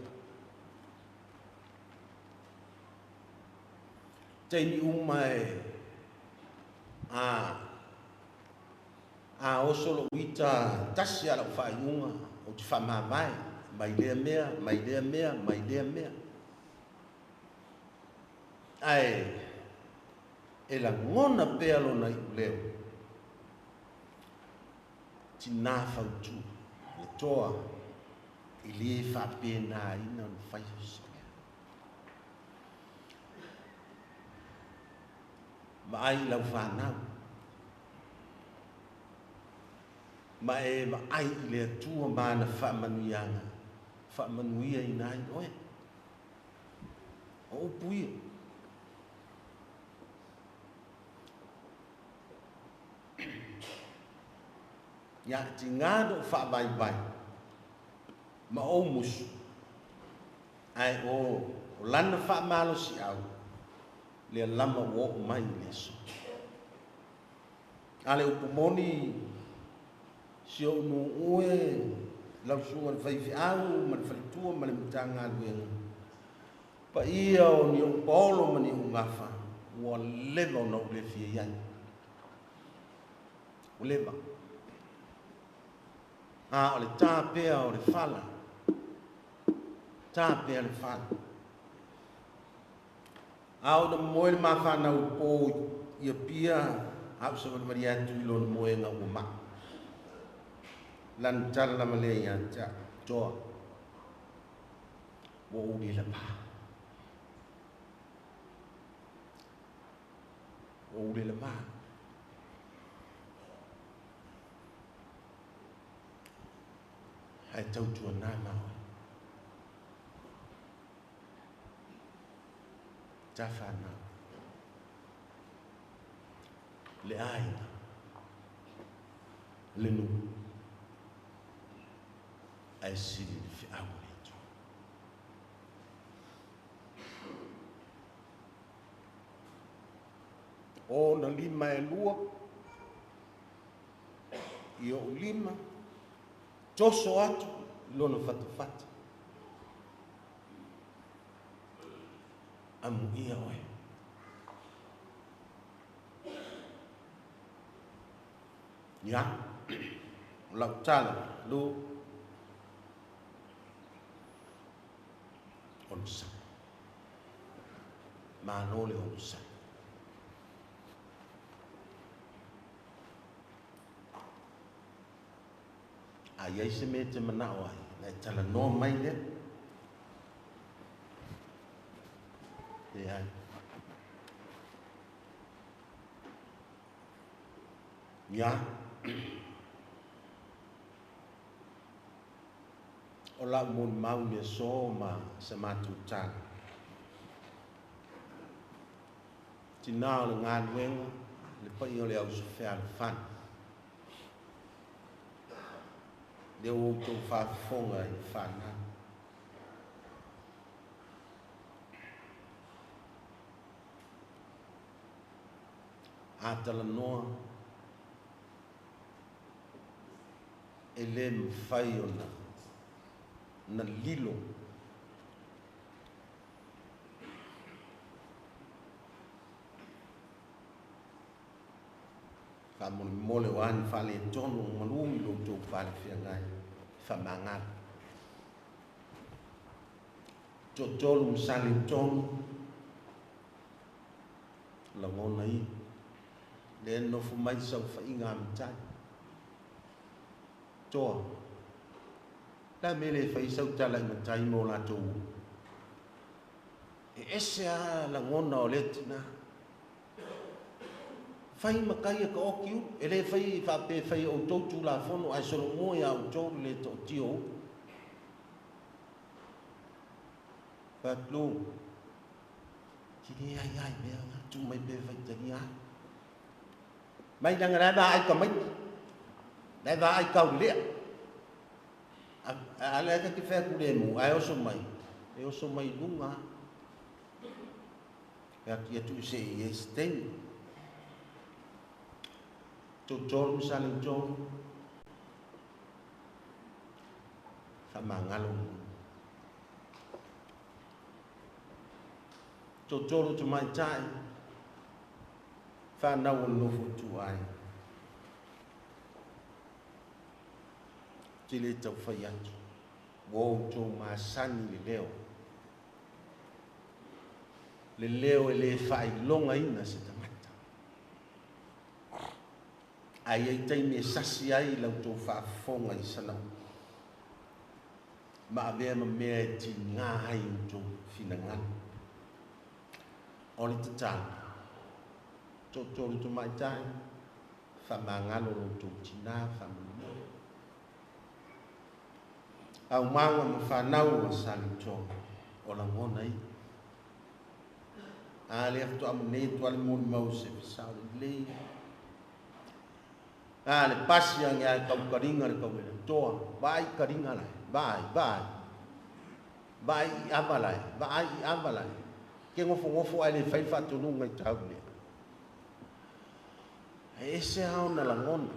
Taimi uma e a oso lo ita tasi ala whainunga o te whamavae mai lea mea, mai lea mea, mai lea mea. Ae e lagona pea lona iuleo. Tina fautu, le toa, i le whapena ina o whai se mea. Maai lau whanau. Ma e maai i le atua mana whaamanuianga. Whaamanuia i nai oe. O upu ia. Ia te ngā no whaavaiwai. Ma o musu. Ai o lana whaamalo si au. Le lama o mai le so. Ale upu moni si o nu ue lau sunga le whaifi au ma le whalitua ma le mutanga luenga. Pa ia o ni o paolo ma ni o ngafa ua leva o na ule fia iai. Ua leva. A o le tāpea o le whala. Tāpea le whala. A o na moe le mawhanau pō ia pia au sa wale maria atu i lona moenga ua maa. Lan tala ma le ia tia toa. Ua uli la pā. Ua uli la pā. Hai tautua nā maui. Tā whanau. Le aina. Le nuu. Ai sili le whiau le atua. O na lima e lua. I o lima. Toso atu lona fatafata. Amu ia oe. Ia, o lau tala, lu. Onsa. Mālo le onsa. A iai se me te manao ai, na e tala noa mai lea. E ai. Ia. O lau moni mau le so ma sa mātou tala. Tinā o le galuega, le paia o le au fealofani. Lea ua outou faafofoga i le fanau. A talanoa, e le mafai ona na lilo faamolemole o a ni faaletonu o malu i lo outou falefeagai, faamagalo. Toatolu ma Saletonu, lagona ia lea nofo mai saofaiga a matai. Toa, la mea le fai sau tala i matai mo latou. E ese a lagona o lea tinā. Fai matai e ka oki ulu. E le fai whaape fai o tau tulafono ai solo mua ia o tau le to tio ulu. Whaatlu, ki le ai ai mea ngā tu mai pe fai tani ai. Mai nanga lai va ai ka mai. Lai va ai kau lea. A le ka ki whea kure mu, ai oso mai. E oso mai lunga. Pea ki atu se i e steini. Totolu ma tolu. Whamangalo mu. Totolu te mai tai. Whanau o nofo tu ai. Te le tau whai atu. Ua outou masani le leo. Le leo e le whailonga ina se tagata. Ai ai taimi e sasi ai lau tou faafofoga i sana ma avea ma mea e tigā ai outou finagalo. O le tatalo, toatolu tamaitai, faamagalo lo outou tinā faamolemole. Aumaga ma fanau a Saletonu, o lagona ia. A lea faatoa mo nei atu a le molimau se fesao lelei. A le pasi age ae kaukaliga le kauele toa, vaai kaliga lae, vaai, vaai. Vaai i ava lae, vaai i ava lae. Ke gofogofo ae le fai le faatonuga i tau lea. E ese a ona lagona.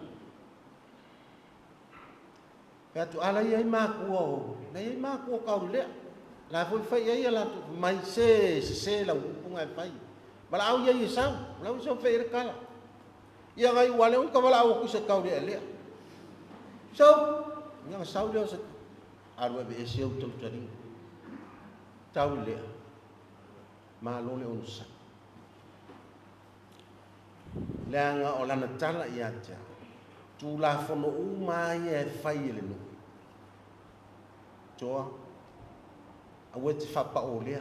Pe atu ala ia i makua o, na ia i makua kau lea. La foi fai ai la tu mai se se la upunga e fai. Bala au ia i sau, la u sau fai le kala. Ia ngai wale un ka wala au ku se kau lea lea. Sau, nga sau lea se aru e ese au tau tari. Tau lea. Ma lo le onu sa. Leaga o lana tala ia te au. Tulafono uma ia e fai e le nuu. Toa, aua e te faapao lea.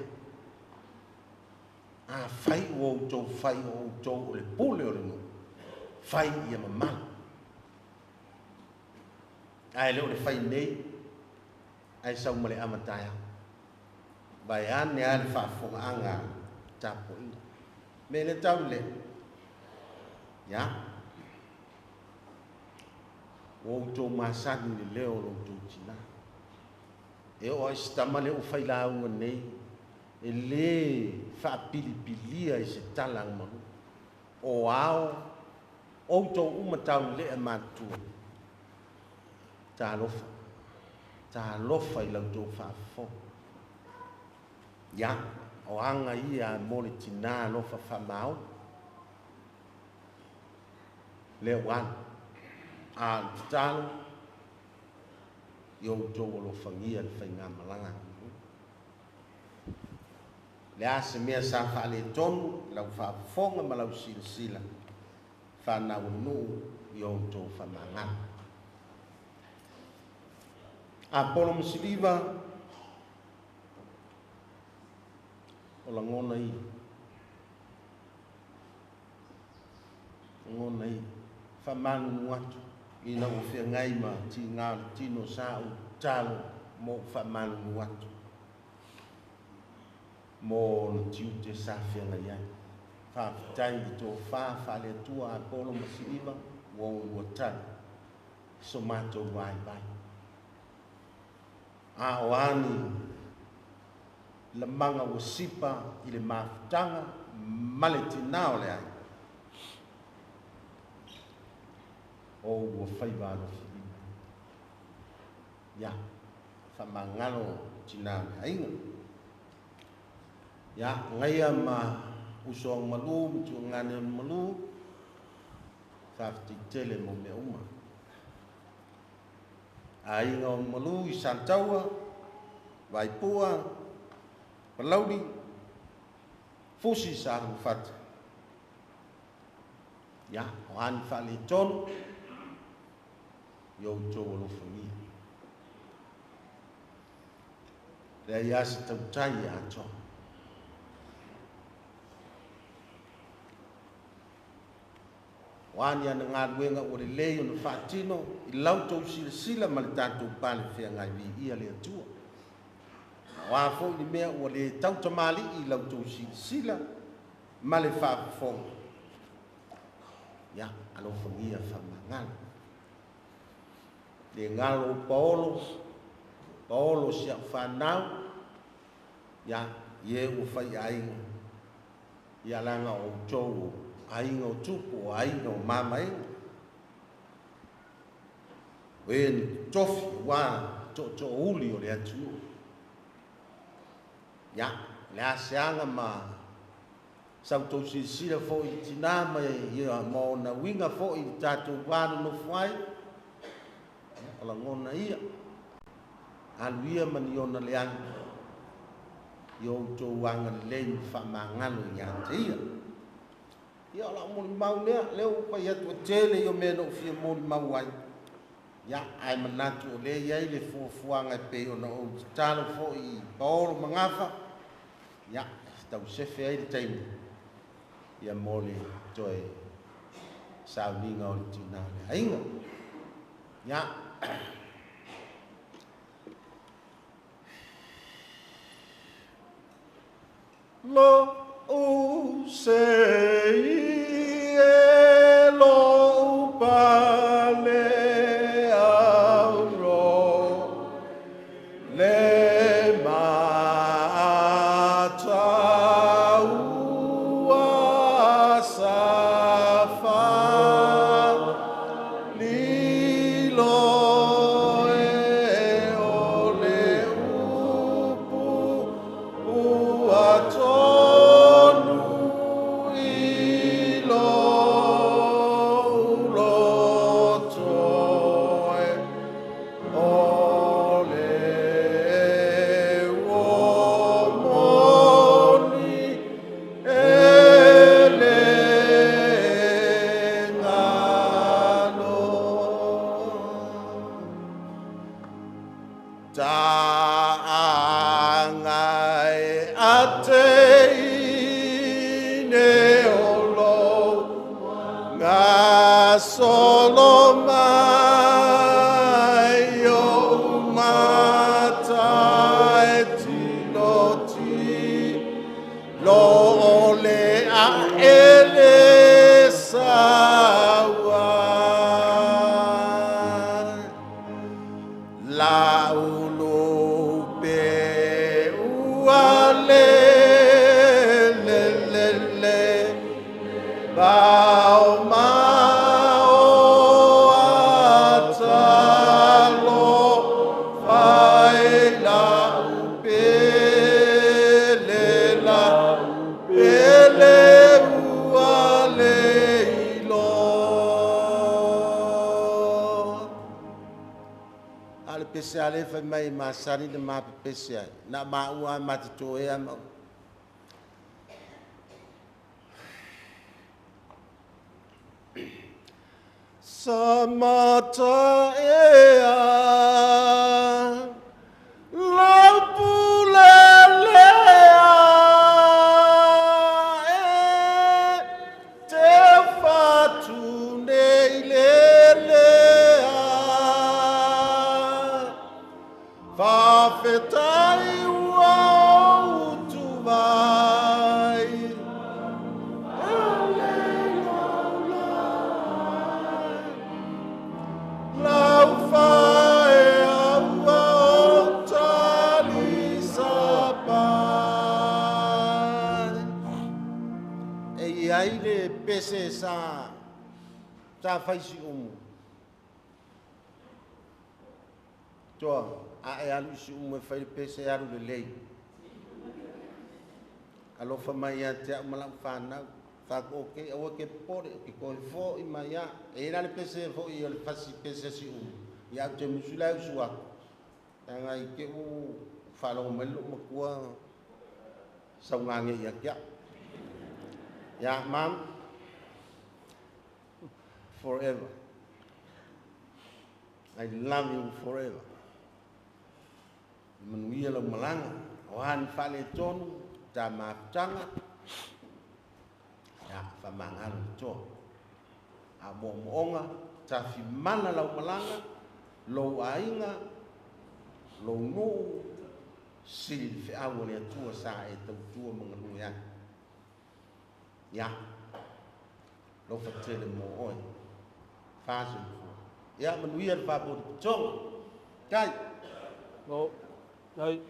A fai ua outou fai o outou o le pule o le nuu. Fai ia mamalu. Ae le o le fai nei, ae sau ma le amataeao. Vae ane a le faafofogaaga tapuaiga. Me le tau le. Ia. Ua outou masani le leo o lo outou tinā. E oo ai se tama lea ua failauga nei, e lē faapilipilia i se tala agamalu. O ao, outou uma taulelea matutua. Talofa. Talofa i la outou faafofoga. Ia, o aga ia mo le tinā alofa faamaoni. Lea ua alu. A o le tatalo, ia outou alofagia le faigamalaga. Le a se mea sa faaletonu lau faafofoga ma lau silasila, fanau o nuu, ia outou faamagalo. Apolo ma Siliva, o lagona ia. Lagona ia. Faamalulu atu ina ua feagai ma tigā o le tino sa ou tatalo mo ou faamalulu atu mo ona tiute sa feagai ai. Faafetai i le tofa faale-Atua a Apolo ma Siliva ua oulua tali i so matou vaivai. A o a ni lamaga ua sipa i le mafutaga ma le tinā o le aiga, o ua faiva alofilima. Ia, faamagalo tinā o le aiga. Ia, gaia ma uso Agamalu ma tuagane Agamalu, faafetai tele mo mea uma. Aiga o Agamalu i Saletaua, Vaipua, Palauli, Fusi sa Alufata. Ia, o a ni faaletonu, ia outou alofagia. Leai lava se tautai e atoa. O a ni ana galuega ua lelei ona faatino i la outou silasila ma le tatou pale feagai, viia le Atua. A o a foi ni mea ua le tautamalii i la outou silasila ma le faafofoga, ia, alofagia faamagalo. Le galo o Paolo, Paolo si au fanau, ia, i e ua fai aiga, ia laga o outou o aiga o tupu, o aiga o mamaega. O e ni tofi ua tootoouli o le atunuu. Ia, le a se aga ma sa outou silasila foi i tinā ma ia ma ona uiga foi i le tatou va nonofo ai, o lagona ia, alu ia ma ni ona leaga, ia outou agalelei ma faamagalo ia te ia. Ia o lau molimau lea, lea ua fai atu e tele ia mea na ou fia molimau ai. Ia, ae manatu o lea i ai le fuafuaga e pei ona ou tatalo foi i Paolo ma Gafa, ia, tausefe ai le taimi, ia mo le toe sauniga o le tinā o le aiga. Ia, Lo u se i e lo u pale auro le matau a safa lilo e o le upu ua tonu i lo uloto e o le uomoni e le ngalo. Ta'anga e ate ine o lo ngā solo mai o umata e tino ti lo o le a ele saua. La ulu pe ua le le le le bao mao atalo fai la upe le la upe le ua le ilo. A le pese a le fai mai masani le mapepese ai. Na maua ma te toea ma. Sa mata ea lau pule lea e te fatu nei le lea. Faafetai ua outu mai e pese sa sa fai siumu. Toa, a e alu siumu e fai le pese alu le lei. Alofa mai ia te au ma lau whanau. Whaku o ke aua ke pore, o ke koe fo i mai ia. E ina le pese fo i o le fasi pese siumu. Ia au te musula e usua. Tanga i ke u whalongo mai lo makua saungange ia kia. Ya, Mom, forever. I love you forever. Manuia lau malanga, o hani whale tonu, ta mafutanga, ya, whamangalo le toa. A mo moonga, ta whimana lau malanga, lou ainga, lou nuu, sili le whiaua le atua sa e tautua manganui ai. Ya, lou whatele mō oe, whāsoifua. Ya, manuia le whāpō te tonga. Kai. No, kai.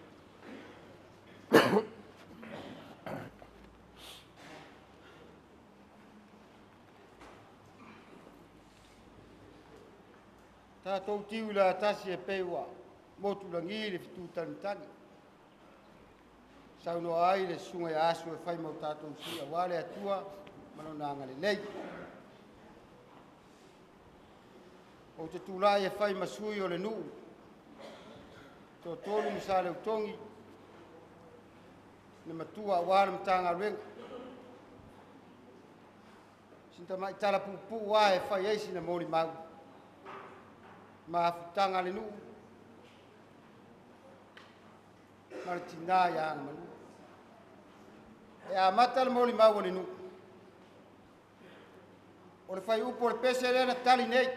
Tātou tiu la tasi e peua, motu langi le fitu tanitani. Saunoa ai le susuga ia aso e fai mau tātou sui auā le Atua ma lona agalelei. O te tūlai e fai ma sui o le nuu, tōtolu ma sa le utongi, le matua auā le matagaluega. Sina tamai tala puupuu lava e fai ai sina molimau. Mafutaga a le nuu, ma le tinā ia Agamalu. E amata le molimau o le nuu. O le faiupu o le pese lea na tali nei.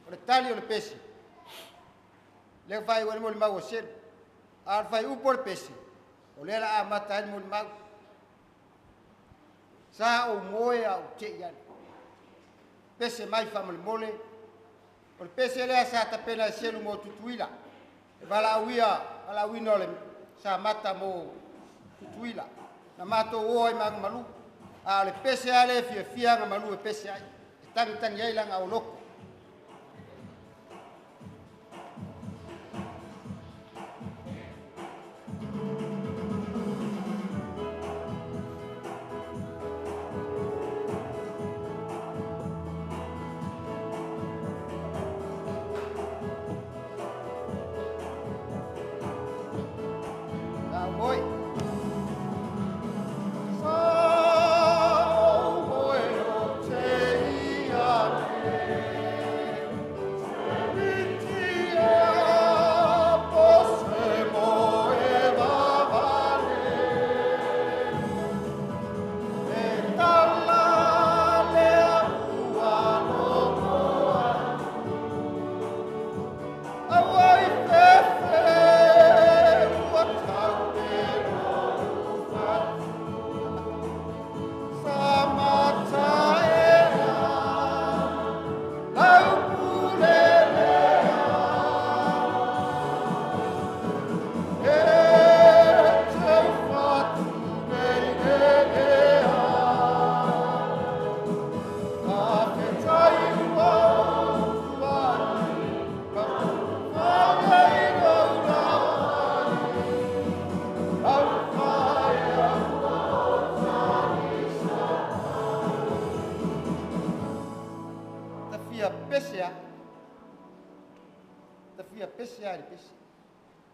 O le tali o le pese. Lea faaiu ai le molimau o Selu. A o le faiupu o le pese, o lea la amata ai le molimau. Sa ou moe a ou tei ane. Pese mai faamolemole. O le pese lea sa tapena e Selu mo Tutuila. E valaauia, valaauina o le sa mata mo Tutuila. Na matou o ai ma Agamalu. A o le pese lava lea e fiafia Agamalu e pese ai. E tangitangi ai laga o loko.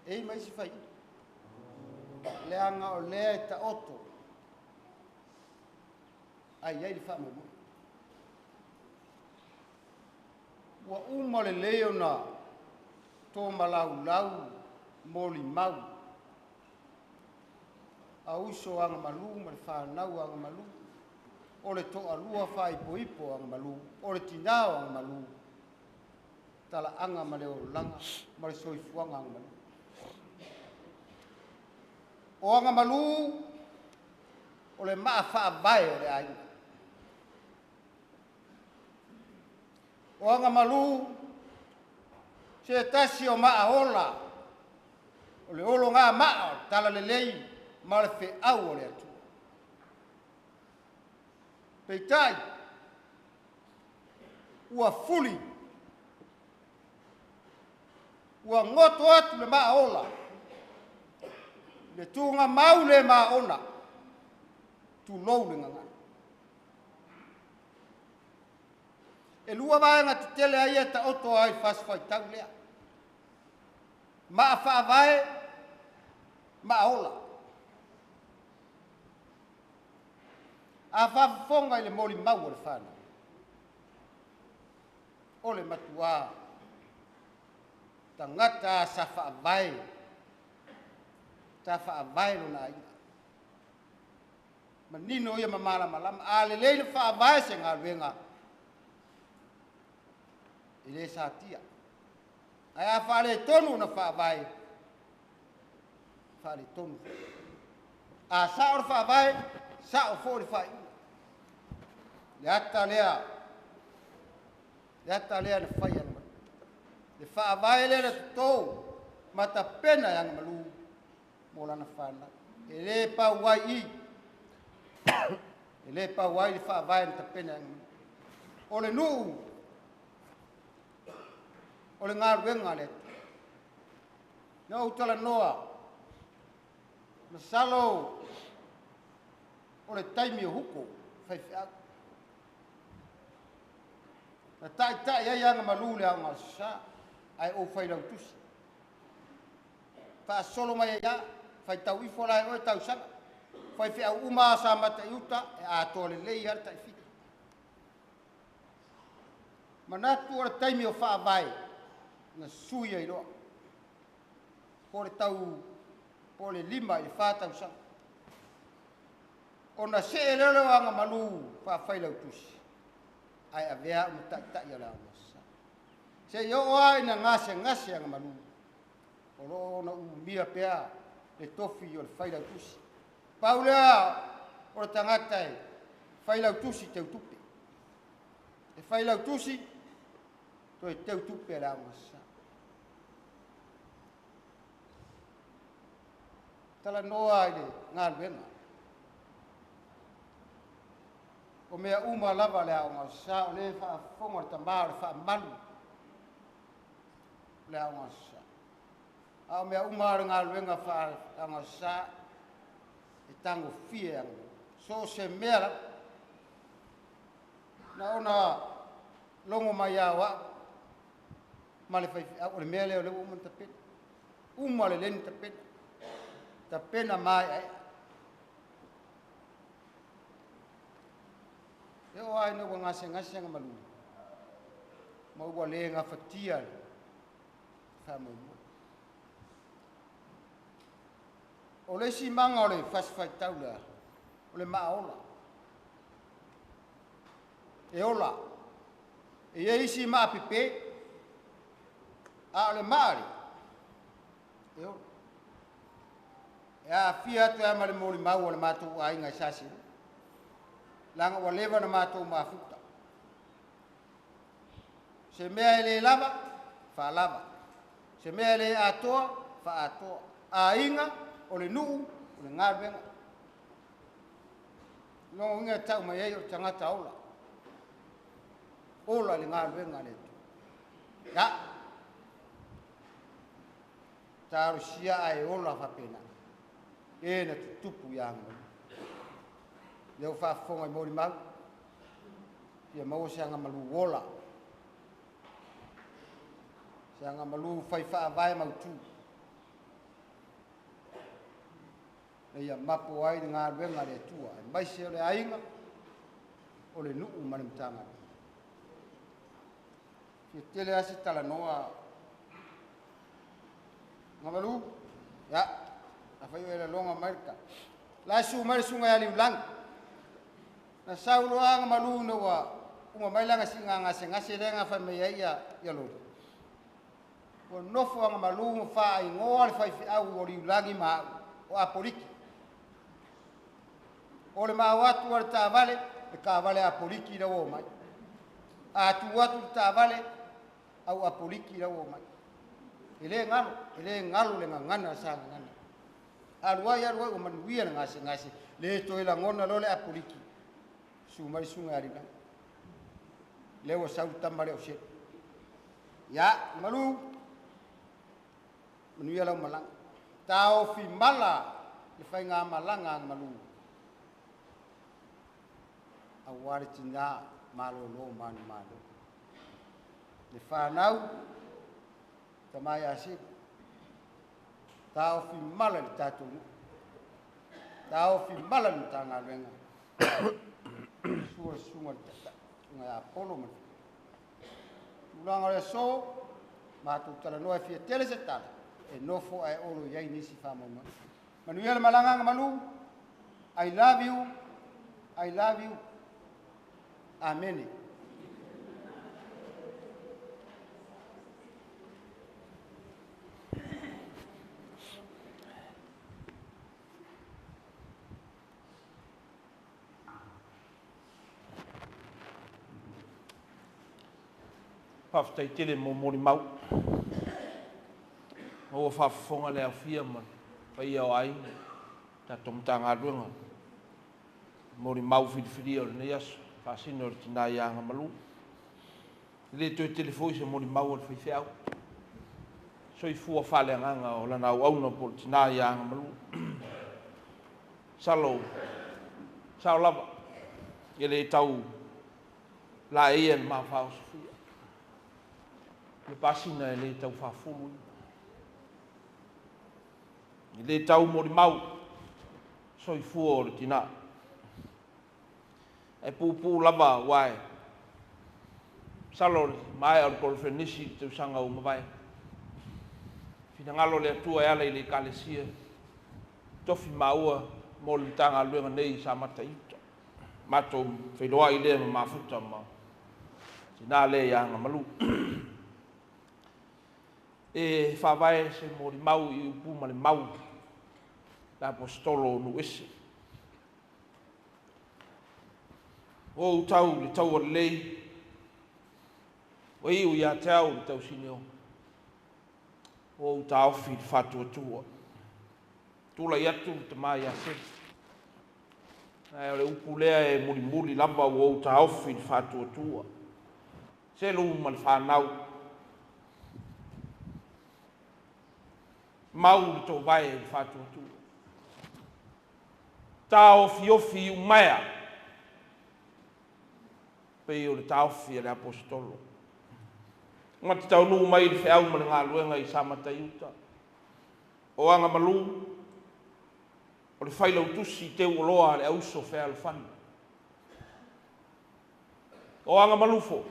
E mai si fai. Leaga o lea e taoto. Ai ai le faamoemoe. Ua uma lelei ona tōmalaulau molimau. A uso Agamalu ma le whanau Agamalu. O le toalua whaipoipo Agamalu. O le tinā o Agamalu. Talaaga ma le olaga ma le soifuaga Agamalu. O Agamalu o le maafaavae o le aiga. O Agamalu se tasi o maaola o le olo ngā maa o le talalelei ma le feau o le Atua. Peitai, ua fuli, ua goto atu le maaola, le tugamau le maona, tulou le gagana. E lua vaega tetele ai e taoto ai fasi faitau lea. Maa faavae, maaola. A faafofoga i le molimau o le fanau, o le matuā tagata sa faavae, sa faavae lona aiga. Manino ia ma malamalama, a lelei le faavae se galuega, e le satia. Ae a faaletonu ona faavae, faaletonu. A sao le faavae, sao foi le faaiuga. Le ata lea, le ata lea na fai e le faavae lea na toto ma tapena e Agamalu mo lana fanau. E le pau ai i, e le pau ai le faavae na tapena e Agamalu. O le nuu, o le galuega le Atua. Na ou talanoa, masalo o le taimi o huko, faifeau. Na taitai ai Agamalu le aoga o sa, ae ou failautusi. Faasolo mai ai lava, faitau ifo la e oe tausaga. Faifeau uma a sa mata i uta, e atoa lelei lava le taifitu. Manatu o le taimi o faavae, na sui ai loa. Po le tau, po le 5 i le 4 tausaga. Ona see lea o Agamalu faafailautusi, ae avea au ma taitai o le aoga sa. Se i oo lava ina gasegase Agamalu, o loo ona umia pea le tofi o le failautusi. Pau lea o le tagata e failautusi teutupe. E failautusi, toe teutupe le aoga sa. Talanoa i le galuega. O mea uma lava le aoga sa, o le faafofoga o le tamā o le faamalu le aoga sa. A o mea uma le galuega faaaoga sa, e tagofie Agamalu. So o se mea lava. Na ona logo mai ao au, ma le faifeau, o le mea lea o lea ua uma ona tapena. Uma lelei ona tapena. Tapena maeaea. E oo lava ina ua gasegase Agamalu, ma ua le gafatia le faamoemoe. O le isi maga o le fasi faitau lea, o le maaola. E ola, e i ai isi maa pepe, a o le maa le, e ola. E aafia atu ai ma le molimau o le matou aiga i Saselu. Leaga ua leva na matou mafuta. Se mea e le lava, faalava. Se mea e le atoa, faaatoa. Aiga, o le nuu, o le galuega. Logo uiga e tau mai ai o le tagata ola. Ola le galuega le Atua. Ia, talosia ae ola faapena. E na tutupu ia Agamalu. Lea ua faafofoga i molimau, ia maua se Agamalu ola. Se Agamalu fai faavae mautu. Na ia mapo ai le galuega le Atua, aemaise o le aiga, o le nuu ma le Matagaluega. Fia tele lava se talanoa. Agamalu, ia, afai oe laloga mai le tala. La e susu mai le susuga ia Liulagi. Na sau loa Agamalu ina ua uma mai lana siiga gasegase lea na fai mai ai ia Loli. Ua nofo Agamalu ma faaigoa le faifeau o Liulagi ma au, o Apoliki. O le mao atu a le taavale, le taavale Apoliki la ua omai. A tu atu le taavale, au Apoliki la ua omai. E le galo, e le galo le gagana sa gagana. Alu ai, alu ai, ua manuia le gasegase, le toe lagona loa le Apoliki. Susu mai le susuga ia Aliimalemanu. Lea ua sau le tama lea o Selu. Ia, Malu, manuia lau malaga. Taofi mala le faigamalaga a Malu aua le tinā malolo manumalo. Le fanau, tama ia Selu, taofi mala le tatou nuu, taofi mala le Matagaluega, sua le susuga i le Taitai, susuga ia Apolo ma le tulaga o le aso, matou talanoa e fia tele se tala, e nofo ae olo i ai nisi faamoemoe. Manuia le malaga Agamalu, I love you, I love you, Amene. Faafetai tele mo molimau. Ma ua faafofoga le aofia ma le paia o aiga, tatou Matagaluega, molimau filifilia o lenei aso, faasino i le tina ia Agamalu. E le toe tele foi se molimau a le faifeau. Soifua faaleagaga o lana auauna po o le tina ia Agamalu. Masalo, sao lava, e le tau laeia le ma faaosofia. Le pasina e le tau faafulu. E le tau molimau soifua o le tina. E puupuu lava aua e masalo le maea o le kolofenisi i le tausaga ua mavae. Finagalo le Atua e ala i le Ekalesia, tofi maua mo le Matagaluega nei i Samata i uta. Matou feiloai lea ma mafuta ma tina lea ia Agamalu. E faavae se molimau i upu ma le mau le aposetolo o nuu ese. Ua ou tau i le taua lelei, ua iu ia te au le tausinio, ua ou taofi i le faatuatua. Tulai atu le tama ia Selu. Ae o le upu lea e mulimuli lava ua ou taofi i le faatuatua. Selu ma le fanau. Mau le toovae i le faatuatua. Taofiofi iumaea, pei o le taofi a le aposetolo. Na te taunuu mai le feau ma le galuega i Samata i uta. O Agamalu, o le failautusi teuoloa a le auso fealofani. O Agamalu foi,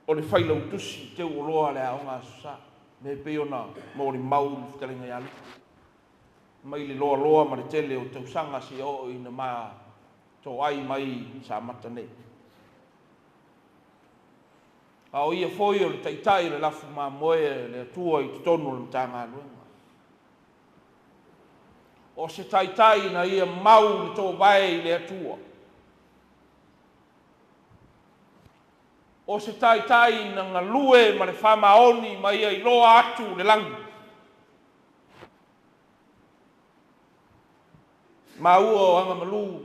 o le failautusi teuoloa a le aoga Aso Sa, mea e pei ona molimau le fetalaiga ia Lupe. Mai le loaloa ma le tele o tausaga seia oo ina ma toai mai i Samata nei. A o ia foi o le taitai o le lafu mamoe a le Atua i totonu o le Matagaluega. O se taitai na ia mau le toovae i le Atua. O se taitai na galue ma le faamaoni ma ia iloa atu le lagi. Maua o Agamalu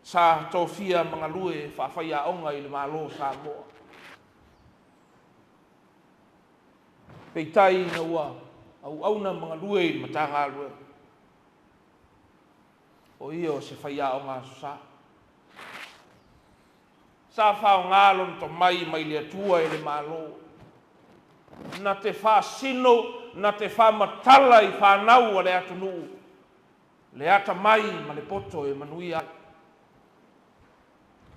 sa tofia ma galue faafaiaoga i le Malo o Samoa. Peitai ina ua auauna ma galue i le Matagaluega, o ia o se faiaoga Aso Sa. Sa faaaoga lona tomai mai le Atua e le Malo, na te faasino, na te faamatala i fanau a le atunuu, le atamai ma le poto e manuia ai.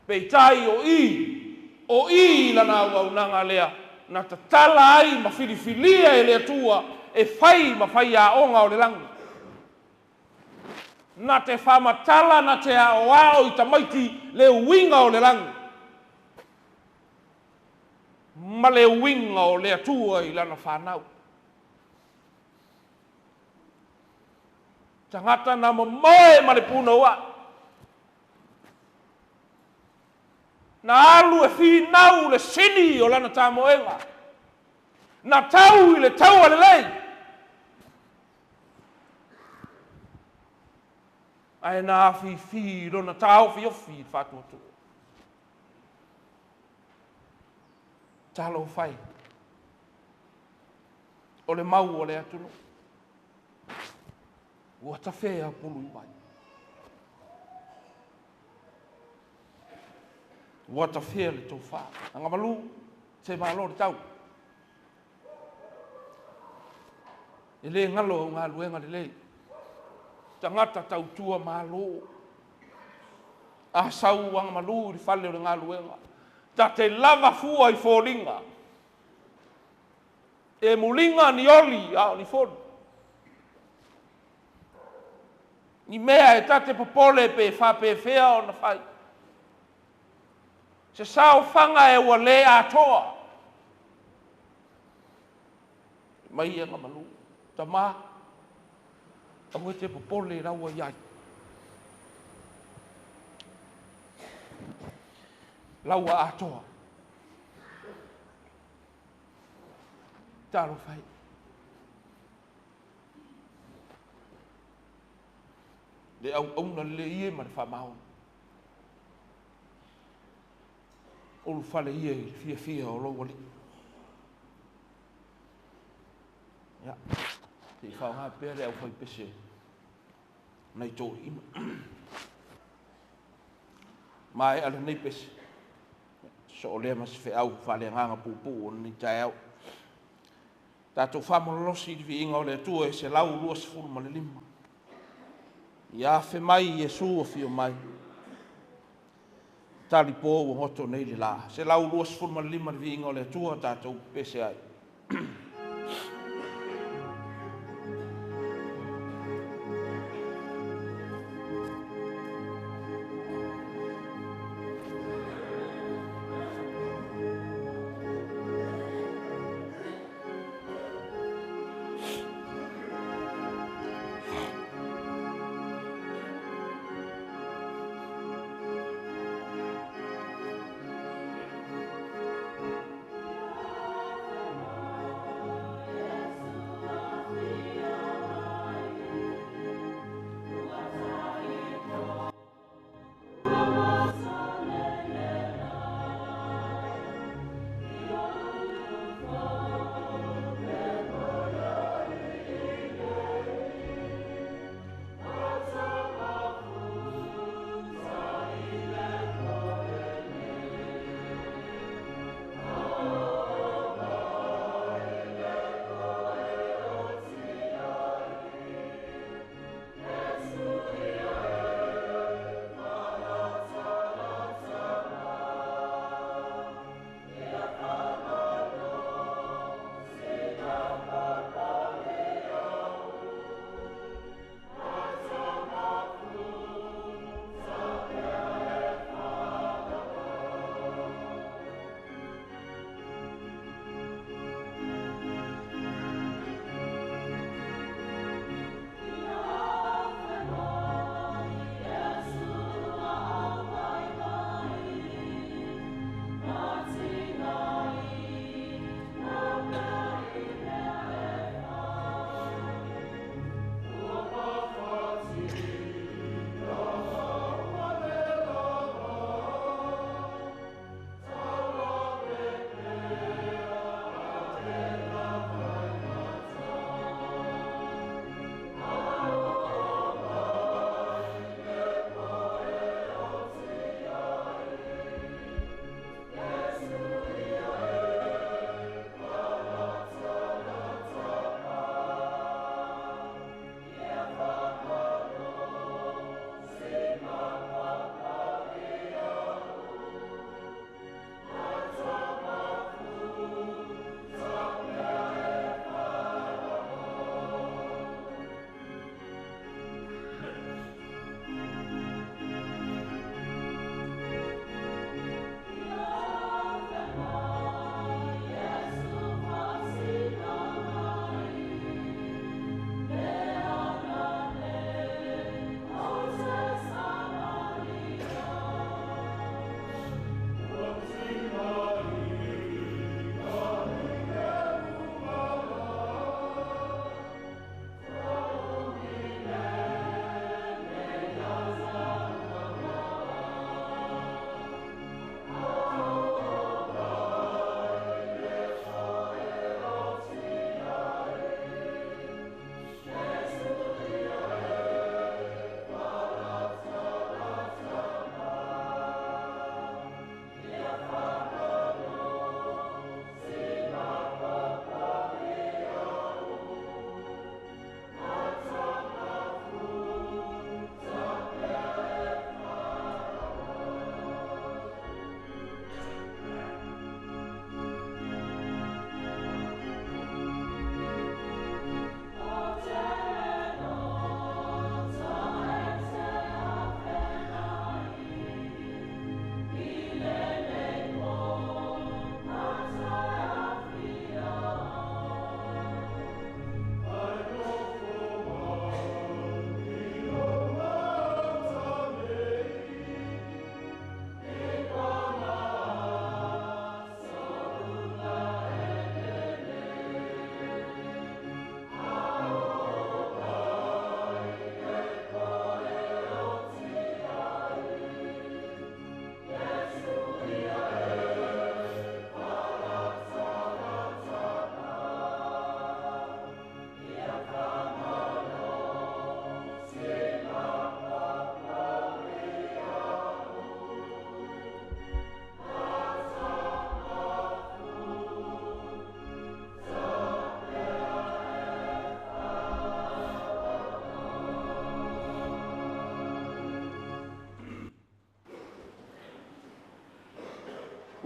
Peitai o i, o i lana auaunaga lea, na tatala ai ma filifilia e le Atua e fai ma faiaoga o le lagi. Na te faamatala, na te aoao i tamaiti le uiga o le lagi ma le uiga o le Atua i lana fanau. Tagata na momoe ma le punouai, na alu e finau le sini o lana tamoega, na tau i le taua lelei. Ae na afifi i lona taofiofi i le faatuatua. Talofa e, o le mau o le atunuu, ua tafea pulu i vai. Ua tafea le tofa. Agamalu, se malo le tau. E le galo au galuega lelei. Tagata tautua malo. A sau Agamalu i le fale o le galuega, ta te lava fua i foliga. E muliga ni oli a o ni foli. Ni mea e ta te popole pe faapefea ona fai. Se saofaga e ua le atoa. Mai Agamalu, tama, aua te popole lau ai ai. Lau atoa. Talofa e. Le auauna lelei e ma le faamaoni. Ulufale ia i le fiafia o lou alii. Ia, se i faaaoga pea le aufaipese nai toeaiina. Maea lenei pese, soo lea ma se feau faaleagaga puupuu o lenei taeao. Tatou faamololosi i le viiga o le Atua e 125. Ia afe mai Iesu afio mai. Talipo ua goto nei le la. 125 le viiga o le Atua tatou pese ai.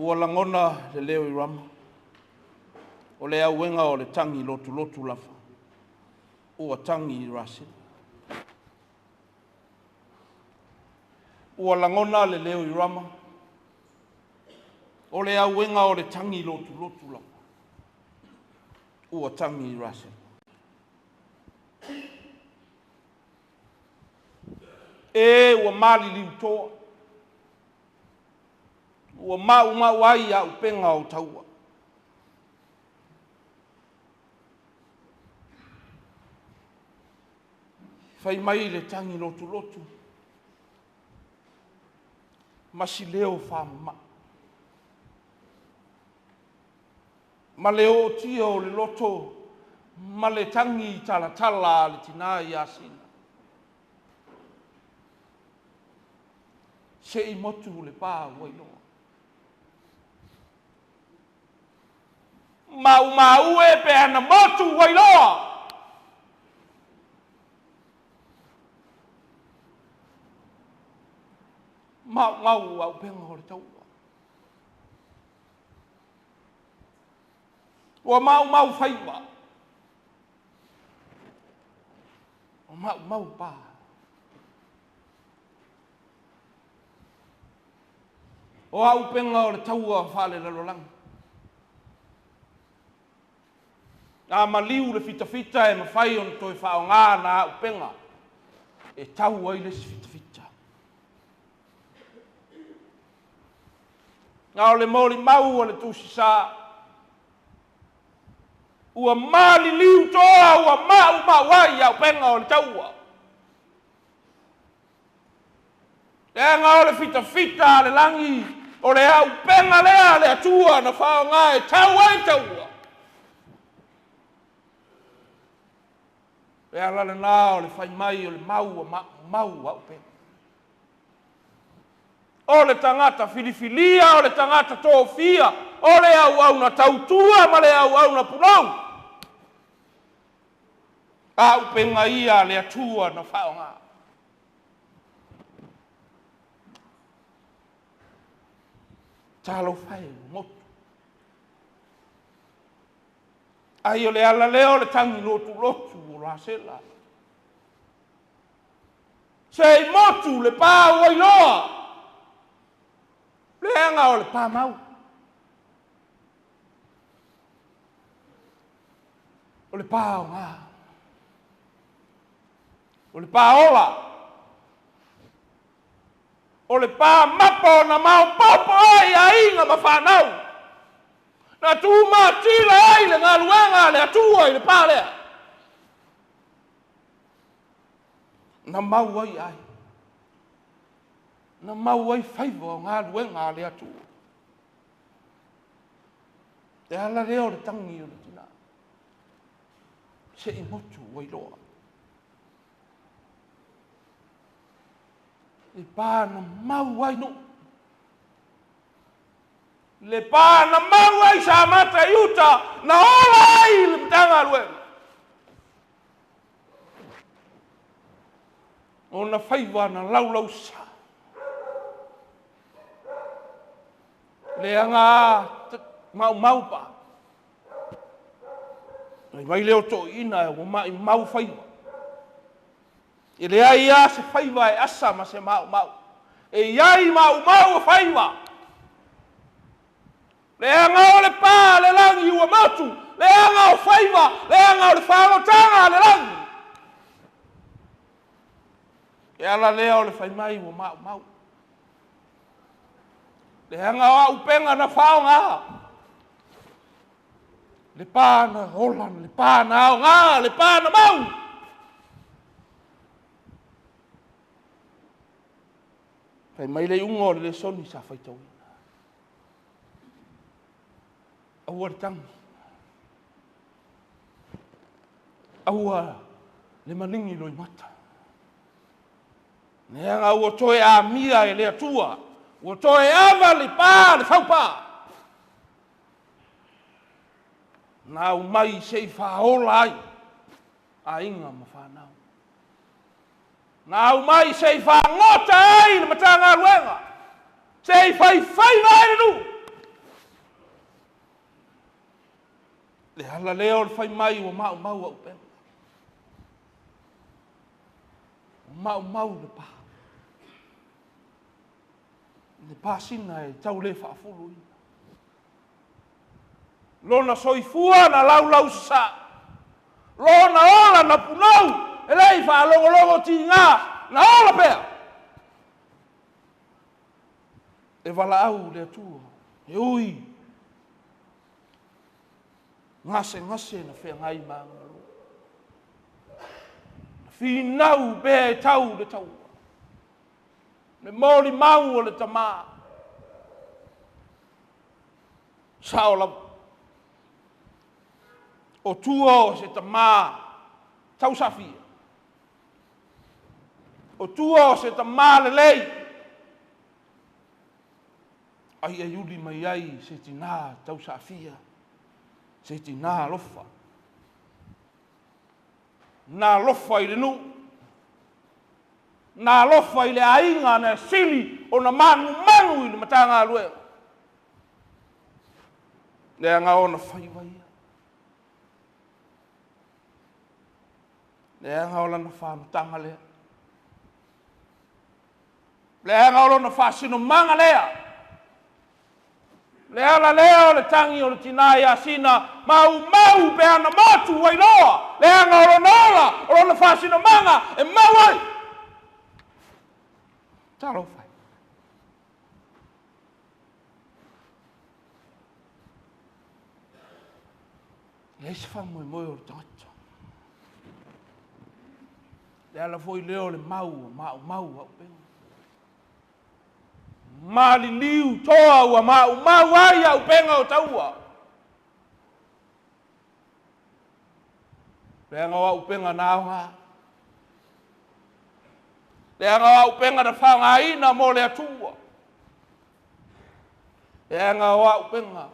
Ua lagona le leo i Rama, o le auega o le tagi lotulotu lava, ua tagi i Rasila. Ua lagona le leo i Rama, o le auega o le tagi lotulotu lava, ua tagi i Rasila. E ua maliliu toa, ua maumau ai auupega o taua. Fai mai le tagi lotulotu, ma si leo faamama, ma le ootia o le loto, ma le tagi talatala a le tina ia Sina. Se i motu le pa ua iloa. Maumau e pe ana motu ua iloa. Maumau au pega o le taua. Ua maumau faiva. Ua maumau pa. O au pega o le taua faalelalolagi. A maliu le fitafita e mafai ona toe faaaoga na auupega e tau ai le isi fitafita. A o le molimau a le Tusi Sa, ua maliliu toa, ua maumau ai auupega o le taua. Leaga o le fitafita a le lagi, o le auupega lea a le Atua na faaaoga e tau ai le taua. E ala lena o le fai mai o le mau ua maumau auupega. O le tagata filifilia, o le tagata tofia, o le auauna tautua ma le auauna pulou. Auupega ia a le Atua na faaaoga. Talofa e ua motu. Ai o le ala lea o le tagi lotulotu o Rasela. Se i motu le pa ua iloa. Leaga o le pa mau. O le pa aoga. O le pa ola. O le pa mapa o na maopopo ai aiga ma whanau. Na tūmatila ai le galuega a le Atua i le pa lea. Na mau ai ai. Na mau ai faiva o galuega a le Atua. Te ala lea o le tangi o le tina. Se i motu ua iloa. Le pa na mau ai nuu. Le pa na mau ai sa mata i uta, na ola ai le Matagaluega. O na faiva na laulausa. Leaga maumau pa. Mai mai leo toʻiina e ua maʻimau faiva. E leai lava se faiva e asa ma se maumau. E iai maumau o faiva. Leaga o le pa le lagi ua motu. Leaga o faiva, leaga o le fagotagā le lagi. E ala lea o le fai mai ua maumau. Leaga o auupega na faaaogā. Le pa na ola, le pa na aoga, le pa na mau. Fai mai le iuga o le lesoni sa faitauina. Aua le tagi. Aua le maligi loimata. Leaga ua toe amia e le Atua, ua toe ava le pa le faupa. Na aumai se i faaola ai aiga ma fanau. Na aumai se i fagota ai le Matagaluega, se i faifaiva ai le nuu. Le ala lea o le fai mai ua maumau au pega. Ua maumau le pa. Le pasina e tau le faafuluina. Lona soifua na laulau sasā. Lona ola na punou e le i faalogologo tiga na ola pea. E valaau le Atua, e ui gasegase na feagai ma Agamalu. Na finau pea e tau le taua. Le molimau o le tamā. Sao lava. O tua o se tamā tausafia. O tua o se tamā lelei. Ai ai uli mai ai se tinā tausafia. Se tinā alofa. Na alofa i le nuu. Na alofa i le aiga na sili o na manumanu i le Matagaluega. Leaga ona faiva ia. Leaga o lana faamatanga lea. Leaga o lona faasinomaga lea. Le ala lea o le tagi o le tinā ia Sina, maumau pe ana motu ua iloa, leaga o lona ola, o lona faasinomaga e mau ai. Talofa e. Leai se faamoemoe o le tagata. Le ala foi lea o le mau o maumau au pega. Maliliu toa ua maumau ai au pega o taua. Leaga o au pega na aoga. Leaga o au pega na faaaogaina mo le Atua. Leaga o au pega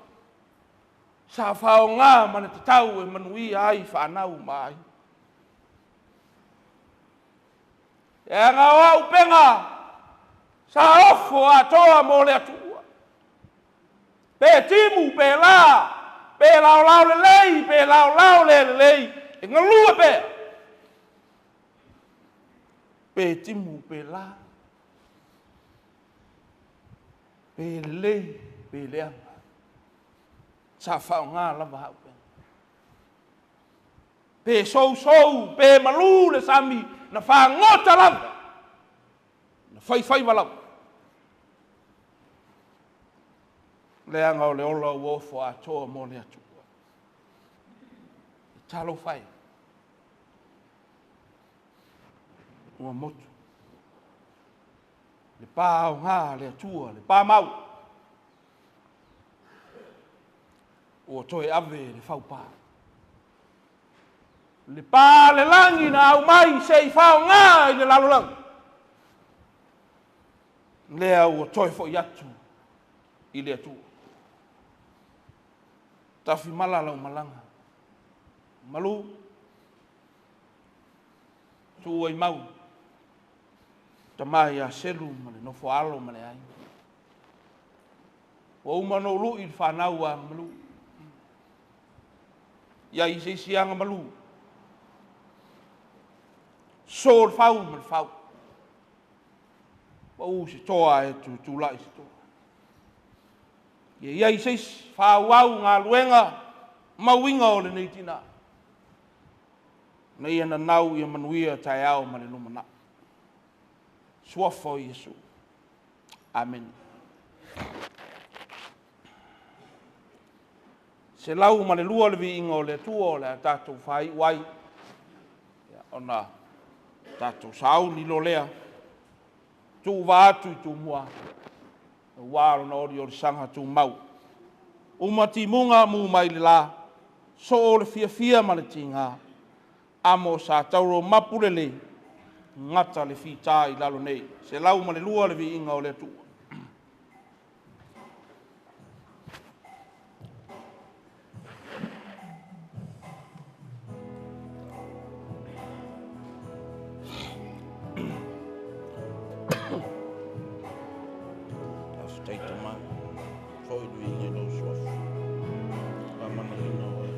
sa faaaoga ma le tatau e manuia ai fanau ma aiga. Leaga o au pega sa ofo atoa mo le Atua. Pe timu, pe la, pe laolao lelei, pe laolao le lelei, e galue pea. Pe timu, pe la, pe lelei, pe leaga. Sa faaaoga lava au pega. Pe sousou, pe malu le sami, na fagota lava, na faifaiva lava. Leaga o le ola ua ofo atoa mo le Atua. E talofa e. Ua motu. Le pa aoga le Atua, le pa mau. Ua toe ave le faupa. Le pa le lagi na aumai se i faaaoga i le lalolagi. Lea ua toe foi atu i le Atua. Tafimala lau malaga. Malu. Tuua i mau. Tama ia Selu ma le nofo alo ma le aiga. Ua uma ona ului le fanau a Agamalu. Ia i se isi Agamalu. So le fau ma le fau. Pau se toa e tutulai se toa. Ia iai se isi faaauau galuega mauiga o lenei tinā. Na ia nanau ia manuia taeao ma le lumanai. Suafa o Iesu. Amene. 102 le viiga o le Atua o le a tatou faaiu ai, ona tatou sauni lo lea, tuuva atu i Tumua, aua lona oliolisaga tumau. Uma timuga mu mai le la, soo le fiafia ma le tiga, amo sa tauro mapu lelei, gata le fita i lalo nei. 102 le viiga o le Atua. Faafetai Tama, foi le viiga i lou suafa. Faamanaina oe.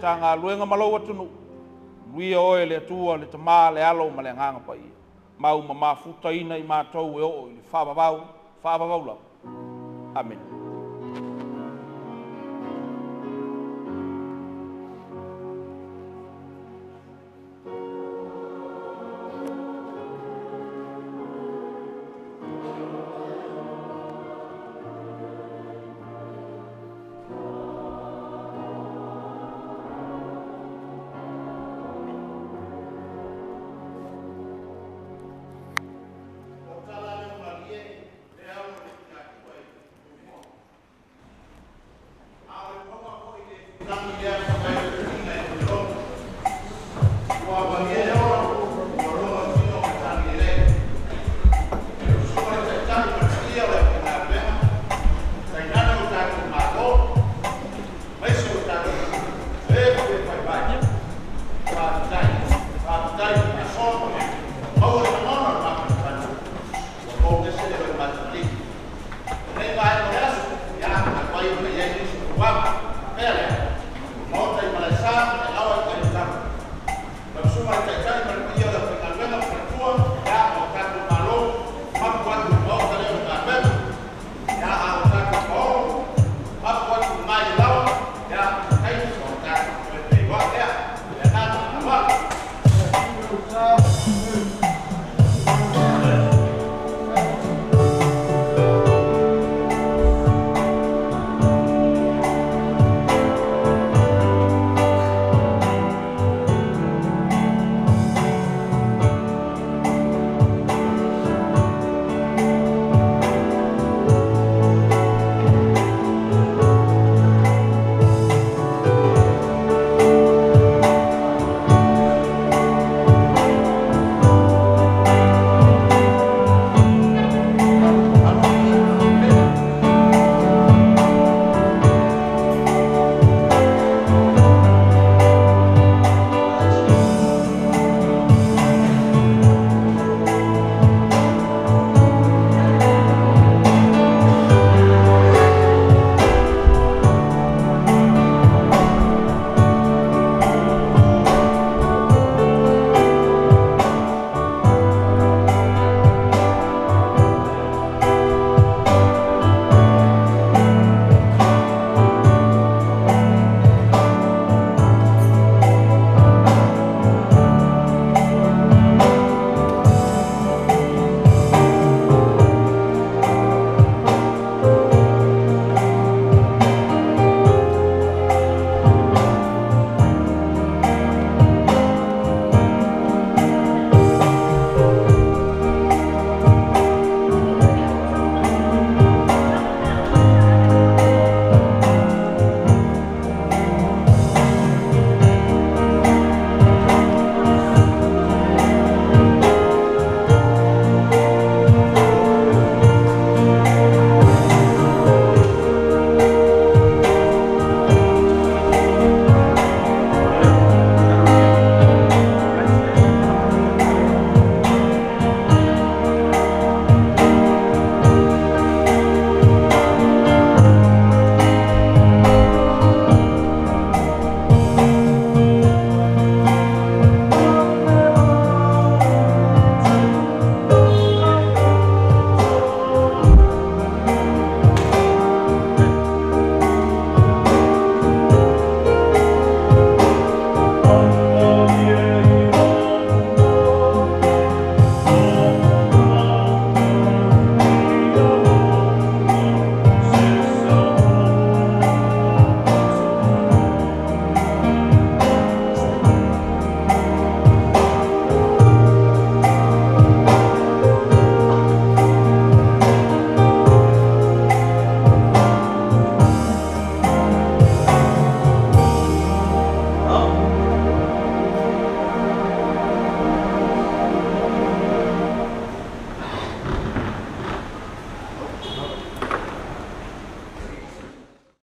Matagaluega ma lou atunuu. Manuia oe le Atua, le Tama, le Alo ma le Agaga Paia. Mau ma mafutaina i matou e oo i le faavavau, faavavau lava. Amene.